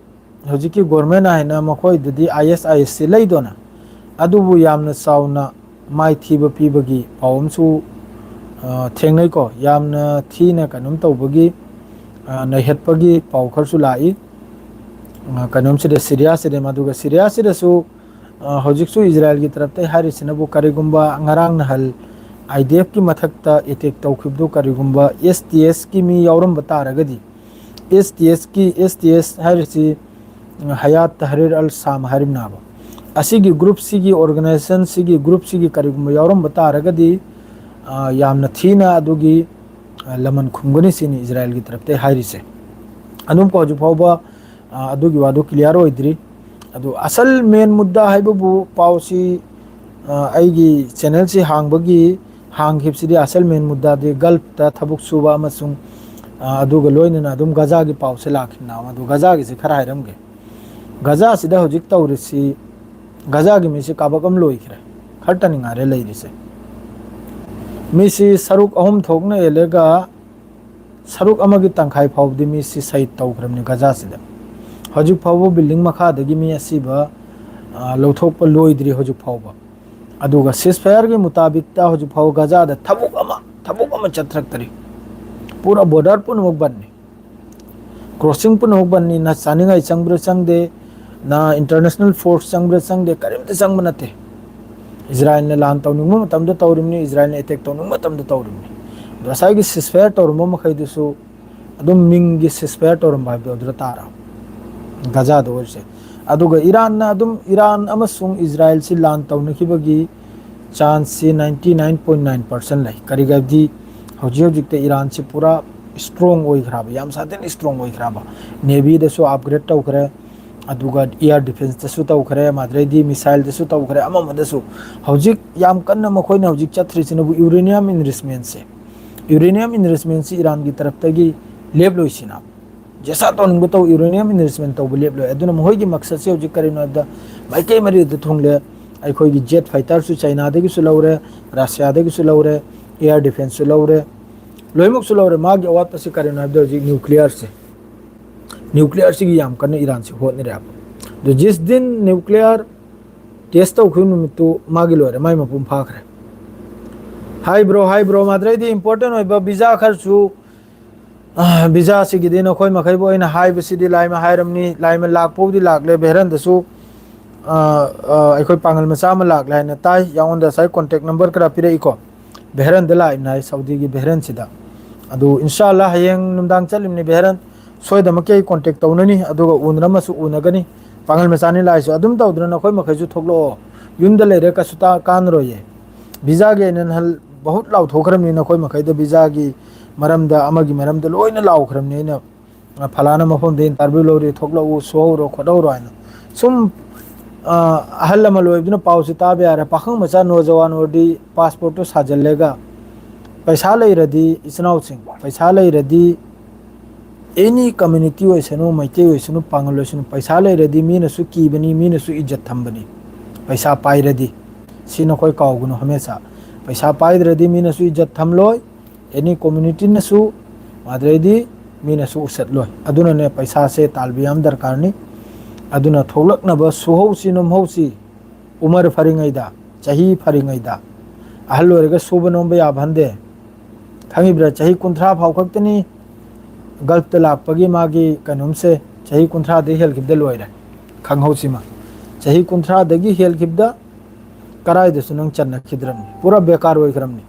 ꯍꯧꯖꯤꯛꯀꯤ government ꯍꯥꯏꯅ ꯃꯈꯣꯏꯗꯗꯤ ISISꯁꯤ ꯂꯩꯗꯣꯅ, ꯑꯗꯨꯕꯨ ꯌꯥꯝꯅ ꯆꯥꯎꯅ ꯃꯥꯏꯊꯤꯕ ꯄꯤꯕꯒꯤ ꯄꯥꯎ ꯑꯃꯁꯨ, ꯑ, ꯊꯦꯡꯅꯩꯀꯣ꯫ ꯌꯥꯝꯅ ꯊꯤꯅ ꯀꯩꯅꯣꯝ ꯇꯧꯕꯒꯤ, ꯑ, ꯅꯩꯍꯠꯄꯒꯤ ꯄꯥꯎ ꯈꯔꯁꯨ ꯂꯥꯛꯏ꯫ ꯑ, ꯀꯩꯅꯣꯝꯁꯤꯗ, ꯁꯤꯔꯤꯌꯥꯁꯤꯗ, ꯃꯗꯨꯒ ꯁꯤꯔꯤꯌꯥꯁꯤꯗꯁꯨ, ꯑ, ꯍꯧꯖꯤꯛꯁꯨ ꯏꯖꯔꯥꯏꯜꯒꯤ ꯇꯔꯞꯇ ꯍꯥꯏꯔꯤꯁꯤꯅꯕꯨ ꯀꯔꯤꯒꯨꯝꯕ ꯉꯔꯥꯡ ꯅꯍꯥꯟ IDFꯀꯤ ꯃꯊꯛꯇ attack ꯇꯧꯈꯤꯕꯗꯨ ꯀꯔꯤꯒꯨꯝꯕ STSꯀꯤ ꯃꯤ ꯌꯥꯎꯔꯝꯕ ꯇꯥꯔꯒꯗꯤ, ꯑꯦꯁ ꯇꯤ ꯑꯦꯁꯀꯤ, ꯑꯦꯁ ꯇꯤ ꯑꯦꯁ ꯍꯥꯏꯔꯤꯁꯤ ꯍꯌꯥꯠ ꯇꯍꯔꯤꯔ ꯑꯜ ꯁꯥꯝ ꯍꯥꯏꯔꯤꯕꯅꯦꯕ꯫ ꯑꯁꯤꯒꯤ ꯒ꯭ꯔꯨꯞꯁꯤꯒꯤ, ꯑꯣꯔꯒꯅꯥꯏꯖꯦꯁꯟꯁꯤꯒꯤ ꯒ꯭ꯔꯨꯞꯁꯤꯒꯤ ꯀꯔꯤꯒꯨꯝꯕ ꯌꯥꯎꯔꯝꯕ ꯇꯥꯔꯒꯗꯤ, ꯑ, ꯌꯥꯝꯅ ꯊꯤꯅ ꯑꯗꯨꯒꯤ, ꯑ, ꯂꯃꯟ ꯈꯨꯝꯒꯅꯤ ꯁꯤꯅꯤ ꯏꯖꯔꯥꯌꯦꯜꯒꯤ ꯇꯔꯞꯇꯩ ꯍꯥꯏꯔꯤꯁꯦ꯫ ꯑꯗꯨꯝꯀꯣ ꯍꯧꯖꯤꯛ ꯐꯥꯎꯕ, ꯑ, ꯑꯗꯨꯒꯤ ꯋꯥꯗꯨ ꯀ꯭ꯂꯤꯌꯥꯔ ꯑꯣꯏꯗ꯭ꯔꯤ꯫ ꯑꯗꯨ ꯑꯁꯜ ꯃꯦꯟ ꯃꯨꯗꯥ ꯍꯥꯏꯕꯕꯨ ꯄꯥꯎꯁꯤ, ꯑ, ꯑꯩꯒꯤ ꯆꯦꯅꯦꯜꯁꯤ ꯍꯥꯡꯕꯒꯤ, ꯍꯥꯡꯈꯤꯕꯁꯤꯗꯤ ꯑꯁꯜ ꯃꯦꯟ ꯃꯨꯗꯥꯗꯤ ꯒꯜꯐꯇ ꯊꯕꯛ ꯁꯨꯕ ꯑꯃꯁꯨꯡ, ꯑ, ꯑꯗꯨꯒ ꯂꯣꯏꯅꯅ ꯑꯗꯨꯝ ꯒꯖꯥꯒꯤ ꯄꯥꯎꯁꯦ ꯂꯥꯛꯈꯤꯕꯅ꯫ ꯑꯗꯨ ꯒꯖꯥꯒꯤꯁꯦ ꯈꯔ ꯍꯥꯏꯔꯝꯒꯦ꯫ ꯒꯖꯥꯁꯤꯗ ꯍꯧꯖꯤꯛ ꯇꯧꯔꯤꯁꯤ, ꯒꯖꯥꯒꯤ ꯃꯤꯁꯤ ꯀꯥꯕꯛ ꯑꯃ ꯂꯣꯏꯈ꯭ꯔꯦ, ꯈꯔꯇꯅꯤ ꯉꯥꯏꯔꯦ ꯂꯩꯔꯤꯁꯦ꯫ ꯃꯤꯁꯤ ꯁꯔꯨꯛ ꯑꯍꯨꯝ ꯊꯣꯛꯅ ꯌꯦꯜꯂꯒ ꯁꯔꯨꯛ ꯑꯃꯒꯤ ꯇꯪꯈꯥꯏ ꯐꯥꯎꯕꯗꯤ ꯃꯤꯁꯤ ꯁꯍꯤꯗ ꯇꯧꯈ꯭ꯔꯕꯅꯤ ꯒꯖꯥꯁꯤꯗ꯫ ꯍꯧꯖꯤꯛ ꯐꯥꯎꯕ ꯕꯤꯜꯗꯤꯡ ꯃꯈꯥꯗꯒꯤ ꯃꯤ ꯑꯁꯤꯕ, ꯑ, ꯂꯧꯊꯣꯛꯄ ꯂꯣꯏꯗ꯭ꯔꯤ ꯍꯧꯖꯤꯛ ꯐꯥꯎꯕ꯫ ꯑꯗꯨꯒ ꯁꯤꯁꯐꯥꯌꯔꯒꯤ ꯃꯨꯇꯥꯕꯤꯛꯇ ꯍꯧꯖꯤꯛ ꯐꯥꯎꯕ ꯒꯖꯥꯗ ꯊꯕꯛ ꯑꯃ, ꯊꯕꯛ ꯑꯃ ꯆꯠꯊꯔꯛꯇ꯭ꯔꯤ꯫ ꯄꯨꯔꯥ ꯕꯣꯔꯗꯔ ꯄꯨꯝꯅꯃꯛ ꯕꯟꯅꯤ꯫ ꯀ꯭ꯔꯣꯁꯤꯡ ꯄꯨꯝꯅꯃꯛ ꯕꯟꯅꯤ꯫ ꯅ ꯆꯥꯅꯤꯡꯉꯥꯏ ꯆꯪꯕ꯭ꯔꯥ ꯆꯪꯗꯦ, ꯅ ꯏꯟꯇꯔꯅꯦꯁꯅꯦꯜ ꯐꯣꯔꯁ ꯆꯪꯕ꯭ꯔꯥ ꯆꯪꯗꯦ, ꯀꯔꯤꯝꯇ ꯆꯪꯕ ꯅꯠꯇꯦ꯫ ꯏꯖꯔꯥꯌꯦꯜꯅ ꯂꯥꯟ ꯇꯧꯅꯤꯡꯕ ꯃꯇꯝꯗ ꯇꯧꯔꯤꯕꯅꯤ, ꯏꯖꯔꯥꯌꯦꯜꯅ ꯑꯦꯇꯦꯛ ꯇꯧꯅꯤꯡꯕ ꯃꯇꯝꯗ ꯇꯧꯔꯤꯕꯅꯤ꯫ ꯑꯗꯣ ꯉꯁꯥꯏꯒꯤ ꯁꯤꯁꯐꯥꯌꯔ ꯇꯧꯔꯝꯕ ꯃꯈꯩꯗꯨꯁꯨ ꯑꯗꯨꯝ ꯃꯤꯡꯒꯤ ꯁꯤꯁꯐꯥꯌꯔ ꯇꯧꯔꯝꯕ ꯍꯥꯏꯕꯗꯣ ꯑꯗꯨꯗ ꯇꯥꯔꯕ, ꯒꯖꯥꯗ ꯑꯣꯏꯔꯤꯁꯦ꯫ ꯑꯗꯨꯒ ꯏꯔꯥꯟꯅ ꯑꯗꯨꯝ, ꯏꯔꯥꯟ ꯑꯃꯁꯨꯡ ꯏꯖꯔꯥꯌꯦꯜꯁꯤ ꯂꯥꯟ ꯇꯧꯅꯈꯤꯕꯒꯤ ꯆꯥꯟꯁꯁꯤ ninety nine point nine percent ꯂꯩ꯫ ꯀꯔꯤꯒꯤ ꯍꯥꯏꯕꯗꯤ ꯍꯧꯖꯤꯛ ꯍꯧꯖꯤꯛꯇ ꯏꯔꯥꯟꯁꯤ ꯄꯨꯔꯥ ꯏꯁꯇ꯭ꯔꯣꯡ ꯑꯣꯏꯈ꯭ꯔꯕ, ꯌꯥꯝ ꯁꯥꯊꯤꯅ ꯏꯁꯇ꯭ꯔꯣꯡ ꯑꯣꯏꯈ꯭ꯔꯕ꯫ ꯅꯦꯚꯤꯗꯁꯨ ꯑꯞꯒ꯭ꯔꯦꯗ ꯇꯧꯈ꯭ꯔꯦ, ꯑꯗꯨꯒ ꯑꯦꯌꯥꯔ ꯗꯤꯐꯦꯟꯁꯇꯁꯨ ꯇꯧꯈ꯭ꯔꯦ, ꯃꯗꯩꯗꯤ ꯃꯤꯁꯥꯏꯜꯗꯁꯨ ꯇꯧꯈ꯭ꯔꯦ, ꯑꯃ ꯑꯃꯗꯁꯨ꯫ ꯍꯧꯖꯤꯛ ꯌꯥꯝ ꯀꯟꯅ ꯃꯈꯣꯏꯅ ꯍꯧꯖꯤꯛ ꯆꯠꯊ꯭ꯔꯤꯁꯤꯅꯕꯨ ꯌꯨꯔꯦꯅꯤꯌꯝ ꯏꯟꯔꯤꯆꯃꯦꯟꯁꯦ꯫ ꯌꯨꯔꯦꯅꯤꯌꯝ ꯏꯟꯔꯤꯆꯃꯦꯟꯁꯤ ꯏꯔꯥꯟꯒꯤ ꯇꯔꯞꯇꯒꯤ ꯂꯦꯞꯂꯣꯏꯁꯤꯅ꯫ ꯖꯦꯁꯥ ꯇꯧꯅꯤꯡꯕ ꯇꯧ, ꯌꯨꯔꯦꯅꯤꯌꯝ ꯏꯟꯔꯤꯆꯃꯦꯟ ꯇꯧꯕ ꯂꯦꯞꯂꯣꯏ꯫ ꯑꯗꯨꯅ ꯃꯈꯣꯏꯒꯤ ꯃꯛꯁꯠꯁꯦ ꯍꯧꯖꯤꯛ ꯀꯔꯤꯅꯣ ꯍꯥꯏꯕꯗ, ꯃꯥꯏꯀꯩ ꯃꯔꯤꯗ ꯊꯨꯡꯂꯦ꯫ ꯑꯩꯈꯣꯏꯒꯤ ꯖꯦꯠ ꯐꯥꯏꯇꯔꯁꯨ ꯆꯥꯏꯅꯥꯗꯒꯤꯁꯨ ꯂꯧꯔꯦ, ꯔꯁꯤꯌꯥꯗꯒꯤꯁꯨ ꯂꯧꯔꯦ, ꯑꯦꯌꯥꯔ ꯗꯤꯐꯦꯟꯁꯁꯨ ꯂꯧꯔꯦ, ꯂꯣꯏꯅꯃꯛꯁꯨ ꯂꯧꯔꯦ꯫ ꯃꯥꯒꯤ ꯑꯋꯥꯠꯄꯁꯤ ꯀꯔꯤꯅꯣ ꯍꯥꯏꯕꯗ ꯍꯧꯖꯤꯛ ꯅ꯭ꯌꯨꯀ꯭ꯂꯤꯌꯔꯁꯦ꯫ ꯅ꯭ꯌꯨꯀ꯭ꯂꯤꯌꯔꯁꯤꯒꯤ ꯌꯥꯝ ꯀꯟꯅ ꯏꯔꯥꯟꯁꯤ ꯍꯣꯠꯅꯔꯦ ꯍꯥꯏꯕ꯫ ꯑꯗꯨ ꯖꯤꯁ ꯗꯤꯟ ꯅ꯭ꯌꯨꯀ꯭ꯂꯤꯌꯔ ꯇꯦꯁ ꯇꯧꯈꯤꯕ ꯅꯨꯃꯤꯠꯇꯨ ꯃꯥꯒꯤ ꯂꯣꯏꯔꯦ, ꯃꯥꯏ ꯃꯄꯨꯡ ꯐꯥꯈ꯭ꯔꯦ꯫ ꯍꯥꯏ ꯕ꯭ꯔꯣ, ꯍꯥꯏ ꯕ꯭ꯔꯣ, ꯃꯗ꯭ꯔꯩꯗꯤ ꯏꯝꯄꯣꯔꯇꯦꯟ ꯑꯣꯏꯕ ꯚꯤꯖꯥ ꯈꯔꯁꯨ, ꯑ, ꯚꯤꯖꯥꯁꯤꯒꯤꯗꯤ ꯅꯈꯣꯏ ꯃꯈꯩꯕꯨ ꯑꯩꯅ ꯍꯥꯏꯕꯁꯤꯗꯤ ꯂꯥꯏꯃ ꯍꯥꯏꯔꯝꯅꯤ, ꯂꯥꯏꯃ ꯂꯥꯛꯄꯕꯨꯗꯤ ꯂꯥꯛꯂꯦ ꯚꯦꯔꯟꯗꯁꯨ꯫ ꯑ, ꯑ, ꯑꯩꯈꯣꯏ ꯄꯥꯡꯒꯜ ꯃꯆꯥ ꯑꯃ ꯂꯥꯛꯂꯦ ꯍꯥꯏꯅ ꯇꯥꯏ꯫ ꯌꯥꯉꯣꯟꯗ ꯉꯁꯥꯏ ꯀꯣꯟꯇꯦꯛ ꯅꯝꯕꯔ ꯈꯔ ꯄꯤꯔꯛꯏꯀꯣ꯫ ꯕꯦꯍꯔꯟꯗ ꯂꯥꯛꯏꯕꯅꯤ ꯍꯥꯏ, ꯁꯥꯎꯗꯤꯒꯤ ꯕꯦꯍꯔꯟꯁꯤꯗ꯫ ꯑꯗꯨ ꯏꯟꯁꯥ ꯑꯜꯂꯥ ꯍꯌꯦꯡ ꯅꯨꯡꯗꯥꯡ ꯆꯠꯂꯤꯕꯅꯤ ꯕꯦꯍꯔꯟ꯫ ꯁꯣꯏꯗꯃꯛꯀꯤ ꯑꯩ ꯀꯣꯟꯇꯦꯛ ꯇꯧꯅꯅꯤ, ꯑꯗꯨꯒ ꯎꯅꯔꯝꯃꯁꯨ ꯎꯅꯒꯅꯤ꯫ ꯄꯥꯡꯒꯜ ꯃꯆꯥꯅꯤ ꯂꯥꯛꯏꯁꯨ ꯑꯗꯨꯝ ꯇꯧꯗꯅ ꯅꯈꯣꯏ ꯃꯈꯩꯁꯨ ꯊꯣꯛꯂꯛꯑꯣ꯫ ꯌꯨꯝꯗ ꯂꯩꯔꯦ ꯀꯩꯁꯨ ꯀꯥꯟꯅꯔꯣꯏꯌꯦ꯫ ꯚꯤꯖꯥꯒꯤ ꯑꯩꯅ ꯅꯍꯥꯟ ꯕꯍꯨꯠ ꯂꯥꯎꯊꯣꯛꯈ꯭ꯔꯕꯅꯤ ꯅꯈꯣꯏ ꯃꯈꯩꯗ, ꯚꯤꯖꯥꯒꯤ ꯃꯔꯝꯗ, ꯑꯃꯒꯤ ꯃꯔꯝꯗ ꯂꯣꯏꯅ ꯂꯥꯎꯈ꯭ꯔꯕꯅꯤ ꯑꯩꯅ꯫ ꯐꯂꯥꯅ ꯃꯐꯝꯗ ꯏꯟꯇꯔꯚ꯭ꯌꯨ ꯂꯧꯔꯤ, ꯊꯣꯛꯂꯛꯎ, ꯁꯨꯍꯧꯔꯣ, ꯈꯣꯠꯍꯧꯔꯣ ꯍꯥꯏꯅ꯫ ꯁꯨꯝ ꯑꯍꯜ ꯂꯃꯟ ꯑꯣꯏꯕꯗꯨꯅ ꯄꯥꯎꯁꯤ ꯇꯥꯕ ꯌꯥꯔꯦ꯫ ꯄꯥꯈꯪ ꯃꯆꯥ ꯅꯣꯖꯋꯥꯟ ꯑꯣꯏꯔꯗꯤ ꯄꯥꯁꯄꯣꯔꯠꯇꯨ ꯁꯥꯖꯤꯜꯂꯒ, ꯄꯩꯁꯥ ꯂꯩꯔꯗꯤ, ꯏꯆꯤꯟ ꯏꯅꯥꯎꯁꯤꯡ, ꯄꯩꯁꯥ ꯂꯩꯔꯗꯤ ꯑꯦꯅꯤ ꯀꯝꯃ꯭ꯌꯨꯅꯤꯇꯤ ꯑꯣꯏꯁꯅꯨ, ꯃꯩꯇꯩ ꯑꯣꯏꯁꯅꯨ, ꯄꯥꯉꯜ ꯑꯣꯏꯁꯅꯨ, ꯄꯩꯁꯥ ꯂꯩꯔꯗꯤ ꯃꯤꯅꯁꯨ ꯀꯤꯕꯅꯤ, ꯃꯤꯅꯁꯨ ꯏꯖꯠ ꯊꯝꯕꯅꯤ꯫ ꯄꯩꯁꯥ ꯄꯥꯏꯔꯗꯤ, ꯁꯤ ꯅꯈꯣꯏ ꯀꯥꯎꯒꯅꯨ ꯍꯃꯦꯁꯥ꯫ ꯄꯩꯁꯥ ꯄꯥꯏꯗ꯭ꯔꯗꯤ ꯃꯤꯅꯁꯨ ꯏꯖꯠ ꯊꯝꯂꯣꯏ, ꯑꯦꯅꯤ ꯀꯝꯃ꯭ꯌꯨꯅꯤꯇꯤꯅꯁꯨ, ꯑꯗꯩꯗꯤ ꯃꯤꯅꯁꯨ ꯎꯁꯠꯂꯣꯏ꯫ ꯑꯗꯨꯅꯅꯦ ꯄꯩꯁꯥꯁꯦ ꯇꯥꯜꯕ ꯌꯥꯝ ꯗꯔꯀꯥꯔꯅꯤ꯫ ꯑꯗꯨꯅ ꯊꯣꯛꯂꯛꯅꯕ ꯁꯨꯍꯧꯁꯤ ꯅꯣꯝꯍꯧꯁꯤ꯫ ꯎꯃꯔ ꯐꯔꯤꯉꯩꯗ, ꯆꯍꯤ ꯐꯔꯤꯉꯩꯗ꯫ ꯑꯍꯜ ꯑꯣꯏꯔꯒ ꯁꯨꯕ ꯅꯣꯝꯕ ꯌꯥꯕ ꯍꯟꯗꯦ꯫ ꯈꯪꯉꯤꯕ꯭ꯔꯥ? ꯆꯍꯤ ꯀꯨꯟꯊ꯭ꯔꯥ ꯐꯥꯎ ꯈꯛꯇꯅꯤ ꯒꯜꯐꯇ ꯂꯥꯛꯄꯒꯤ ꯃꯥꯒꯤ ꯀꯩꯅꯣꯝꯁꯦ꯫ ꯆꯍꯤ ꯀꯨꯟꯊ꯭ꯔꯥꯗꯒꯤ ꯍꯦꯜꯈꯤꯕꯗ ꯂꯣꯏꯔꯦ꯫ ꯈꯪꯍꯧꯁꯤꯃ꯫ ꯆꯍꯤ ꯀꯨꯟꯊ꯭ꯔꯥꯗꯒꯤ ꯍꯦꯜꯈꯤꯕꯗ ꯀꯔꯥꯏꯗꯁꯨ ꯅꯪ ꯆꯟꯅꯈꯤꯗ꯭ꯔꯕꯅꯤ, ꯄꯨꯔꯥ Baker ꯑꯣꯏꯈ꯭ꯔꯕꯅꯤ꯫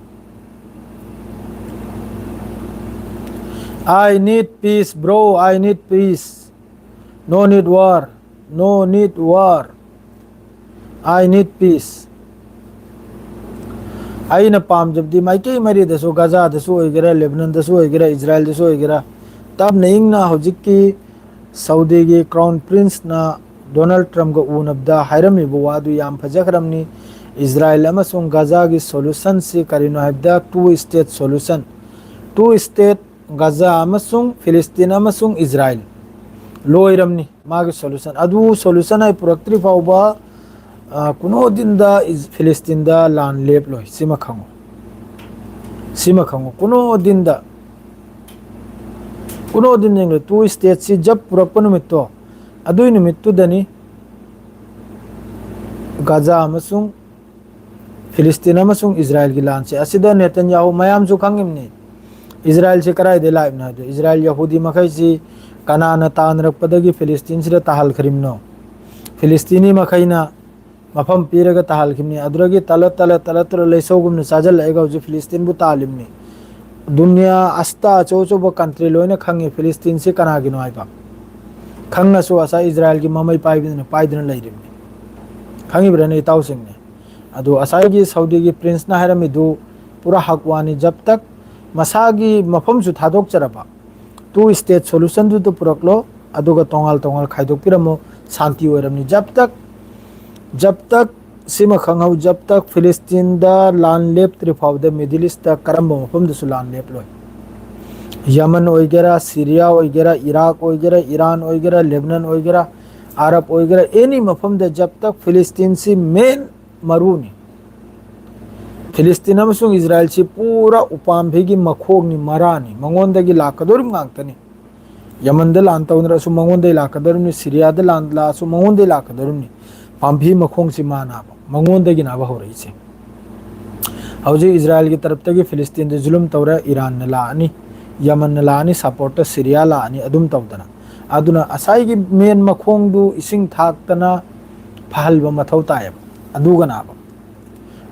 I need peace, bro. I need peace. No need war. No need war. I need peace. ꯑꯩꯅ ꯄꯥꯝꯖꯕꯗꯤ ꯃꯥꯏꯀꯩ ꯃꯔꯤꯗꯁꯨ, ꯒꯖꯥꯗꯁꯨ ꯑꯣꯏꯒꯦꯔꯥ, ꯂꯦꯕꯅꯟꯗꯁꯨ ꯑꯣꯏꯒꯦꯔꯥ, ꯏꯖꯔꯥꯏꯜꯗꯁꯨ ꯑꯣꯏꯒꯦꯔꯥ, ꯇꯞꯅ ꯏꯪꯅ ꯍꯧꯖꯤꯛꯀꯤ ꯁꯥꯎꯗꯤꯒꯤ ꯀ꯭ꯔꯥꯎꯟ ꯄ꯭ꯔꯤꯟꯁꯅ ꯗꯣꯅꯥꯜꯗ ꯇ꯭ꯔꯝꯞꯒ ꯎꯅꯕꯗ ꯍꯥꯏꯔꯝꯃꯤꯕ ꯋꯥꯗꯨ ꯌꯥꯝ ꯐꯖꯈ꯭ꯔꯕꯅꯤ꯫ ꯏꯖꯔꯥꯏꯜ ꯑꯃꯁꯨꯡ ꯒꯖꯥꯒꯤ ꯁꯣꯂꯨꯁꯟꯁꯤ ꯀꯔꯤꯅꯣ ꯍꯥꯏꯕꯗ, two state solution, two state, ꯒꯖꯥ ꯑꯃꯁꯨꯡ ꯐꯤꯂꯤꯁꯇꯤꯟ ꯑꯃꯁꯨꯡ ꯏꯖꯔꯥꯏꯜ꯫ ꯂꯣꯏꯔꯝꯅꯤ ꯃꯥꯒꯤ ꯁꯣꯂꯨꯁꯟ꯫ ꯑꯗꯨ ꯁꯣꯂꯨꯁꯟ ꯑꯩ ꯄꯨꯔꯛꯇ꯭ꯔꯤ ꯐꯥꯎꯕ, ꯑ, ꯀꯨꯅꯣ ꯗꯤꯟꯗ ꯏꯖ-, ꯐꯤꯂꯤꯁꯇꯤꯟꯗ ꯂꯥꯟ ꯂꯦꯞꯂꯣꯏ꯫ ꯁꯤꯃ ꯈꯪꯉꯨ꯫ ꯁꯤꯃ ꯈꯪꯉꯨ꯫ ꯀꯨꯅꯣ ꯗꯤꯟꯗ, ꯀꯨꯅꯣ ꯗꯤꯟ ꯌꯦꯡꯂꯣꯏ꯫ Two state ꯁꯤ ꯖꯕ ꯄꯨꯔꯛꯄ ꯅꯨꯃꯤꯠꯇꯣ, ꯑꯗꯨꯏ ꯅꯨꯃꯤꯠꯇꯨꯗꯅꯤ ꯒꯖꯥ ꯑꯃꯁꯨꯡ ꯐꯤꯂꯤꯁꯇꯤꯟ ꯑꯃꯁꯨꯡ ꯏꯖꯔꯥꯏꯜꯒꯤ ꯂꯥꯟꯁꯦ꯫ ꯑꯁꯤꯗ ꯅꯦꯇꯟꯌꯥꯍꯨ ꯃꯌꯥꯝꯁꯨ ꯈꯪꯉꯤꯕꯅꯤ꯫ ꯏꯖꯔꯥꯏꯜꯁꯦ ꯀꯗꯥꯏꯗꯒꯤ ꯂꯥꯛꯏꯕꯅꯣ ꯍꯥꯏꯕꯗ, ꯏꯖꯔꯥꯏꯜ ꯌꯍꯨꯗꯤ ꯃꯈꯩꯁꯤ ꯀꯅꯥꯅ ꯇꯥꯟꯅꯔꯛꯄꯗꯒꯤ ꯐꯤꯂꯤꯁꯇꯤꯟꯁꯤꯗ ꯇꯥꯍꯜꯈ꯭ꯔꯤꯕꯅꯣ? ꯐꯤꯂꯤꯁꯇꯤꯅꯤ ꯃꯈꯩꯅ ꯃꯐꯝ ꯄꯤꯔꯒ ꯇꯥꯍꯜꯈꯤꯕꯅꯤ꯫ ꯑꯗꯨꯗꯒꯤ ꯇꯂꯠ ꯇꯂꯠ ꯇꯂꯠ ꯇꯂꯠ ꯂꯩꯁꯧꯒꯨꯝꯅ ꯆꯥꯁꯤꯜꯂꯛꯑꯒ ꯍꯧꯖꯤꯛ ꯐꯤꯂꯤꯁꯇꯤꯟꯕꯨ ꯇꯥꯜꯂꯤꯕꯅꯤ꯫ ꯗꯨꯅꯤꯌꯥ ꯑꯁꯇꯥ ꯑꯆꯧ ꯑꯆꯧꯕ country ꯂꯣꯏꯅ ꯈꯪꯉꯤ ꯐꯤꯂꯤꯁꯇꯤꯟꯁꯤ ꯀꯅꯥꯒꯤꯅꯣ ꯍꯥꯏꯕ꯫ ꯈꯪꯉꯁꯨ ꯉꯁꯥꯏ ꯏꯖꯔꯥꯏꯜꯒꯤ ꯃꯃꯩ ꯄꯥꯏꯕꯗꯨꯅ ꯄꯥꯏꯗꯨꯅ ꯂꯩꯔꯤꯕꯅꯤ꯫ ꯈꯪꯉꯤꯕ꯭ꯔꯥꯅꯦ ꯏꯇꯥꯎꯁꯤꯡꯅꯦ? ꯑꯗꯨ ꯉꯁꯥꯏꯒꯤ ꯁꯥꯎꯗꯤꯒꯤ princeꯅ ꯍꯥꯏꯔꯝꯃꯤꯗꯨ ꯄꯨꯔꯥ ꯍꯛ ꯋꯥꯅꯤ꯫ ꯖꯕ ꯇꯛ ꯃꯁꯥꯒꯤ ꯃꯐꯝꯁꯨ ꯊꯥꯗꯣꯛꯆꯔꯕ, two state solutionꯗꯨꯗ ꯄꯨꯔꯛꯂꯣ, ꯑꯗꯨꯒ ꯇꯣꯉꯥꯟ ꯇꯣꯉꯥꯟ ꯈꯥꯏꯗꯣꯛꯄꯤꯔꯝꯃꯣ, ꯁꯥꯟꯇꯤ ꯑꯣꯏꯔꯝꯅꯤ꯫ ꯖꯕ ꯇꯛ ꯖꯕ ꯇꯛ ꯁꯤꯃ ꯈꯪꯍꯧ, ꯖꯕ ꯇꯛ ꯐꯤꯂꯤꯁꯇꯤꯟꯗ ꯂꯥꯟ ꯂꯦꯞꯇ꯭ꯔꯤ ꯐꯥꯎꯗ Middle Eastꯇ ꯀꯔꯝꯕ ꯃꯐꯝꯗꯁꯨ ꯂꯥꯟ ꯂꯦꯞꯂꯣꯏ꯫ ꯌꯃꯟ ꯑꯣꯏꯒꯦꯔꯥ, ꯁꯤꯔꯤꯌꯥ ꯑꯣꯏꯒꯦꯔꯥ, ꯏꯔꯥꯛ ꯑꯣꯏꯒꯦꯔꯥ, ꯏꯔꯥꯟ ꯑꯣꯏꯒꯦꯔꯥ, ꯂꯦꯕꯅꯟ ꯑꯣꯏꯒꯦꯔꯥ, ꯑꯔꯕ ꯑꯣꯏꯒꯦꯔꯥ, any ꯃꯐꯝꯗ ꯖꯕ ꯇꯛ ꯐꯤꯂꯤꯁꯇꯤꯟꯁꯤ main ꯃꯔꯨꯅꯤ꯫ ꯐꯤꯂꯤꯁꯇꯤꯟ ꯑꯃꯁꯨꯡ ꯏꯖꯔꯥꯏꯜꯁꯤ ꯄꯨꯔꯥ ꯎꯄꯥꯝꯕꯤꯒꯤ ꯃꯈꯣꯡꯅꯤ, ꯃꯔꯥꯅꯤ, ꯃꯉꯣꯟꯗꯒꯤ ꯂꯥꯛꯀꯗꯧꯔꯤꯕ ꯉꯥꯛꯇꯅꯤ꯫ ꯌꯃꯟꯗ ꯂꯥꯟ ꯇꯧꯅꯔꯁꯨ ꯃꯉꯣꯟꯗꯒꯤ ꯂꯥꯛꯀꯗꯧꯔꯤꯕꯅꯤ, ꯁꯤꯔꯤꯌꯥꯗ ꯂꯥꯟ ꯂꯥꯛꯑꯁꯨ ꯃꯉꯣꯟꯗꯒꯤ ꯂꯥꯛꯀꯗꯧꯔꯤꯕꯅꯤ꯫ ꯄꯥꯝꯕꯤ ꯃꯈꯣꯡꯁꯤ ꯃꯥꯅꯕ, ꯃꯉꯣꯟꯗꯒꯤꯅꯕ ꯍꯧꯔꯛꯏꯁꯦ꯫ ꯍꯧꯖꯤꯛ ꯏꯖꯔꯥꯏꯜꯒꯤ ꯇꯔꯞꯇꯒꯤ ꯐꯤꯂꯤꯁꯇꯤꯟꯗ ꯖꯨꯂꯨꯝ ꯇꯧꯔꯦ, ꯏꯔꯥꯟꯅ ꯂꯥꯛꯑꯅꯤ, ꯌꯃꯟꯅ ꯂꯥꯛꯑꯅꯤ, supportꯇ ꯁꯤꯔꯤꯌꯥ ꯂꯥꯛꯑꯅꯤ, ꯑꯗꯨꯝ ꯇꯧꯗꯅ꯫ ꯑꯗꯨꯅ ꯉꯁꯥꯏꯒꯤ main ꯃꯈꯣꯡꯗꯨ ꯏꯁꯤꯡ ꯊꯥꯛꯇꯅ ꯐꯍꯜꯕ ꯃꯊꯧ ꯇꯥꯏꯌꯦꯕ꯫ ꯑꯗꯨꯒꯅꯕ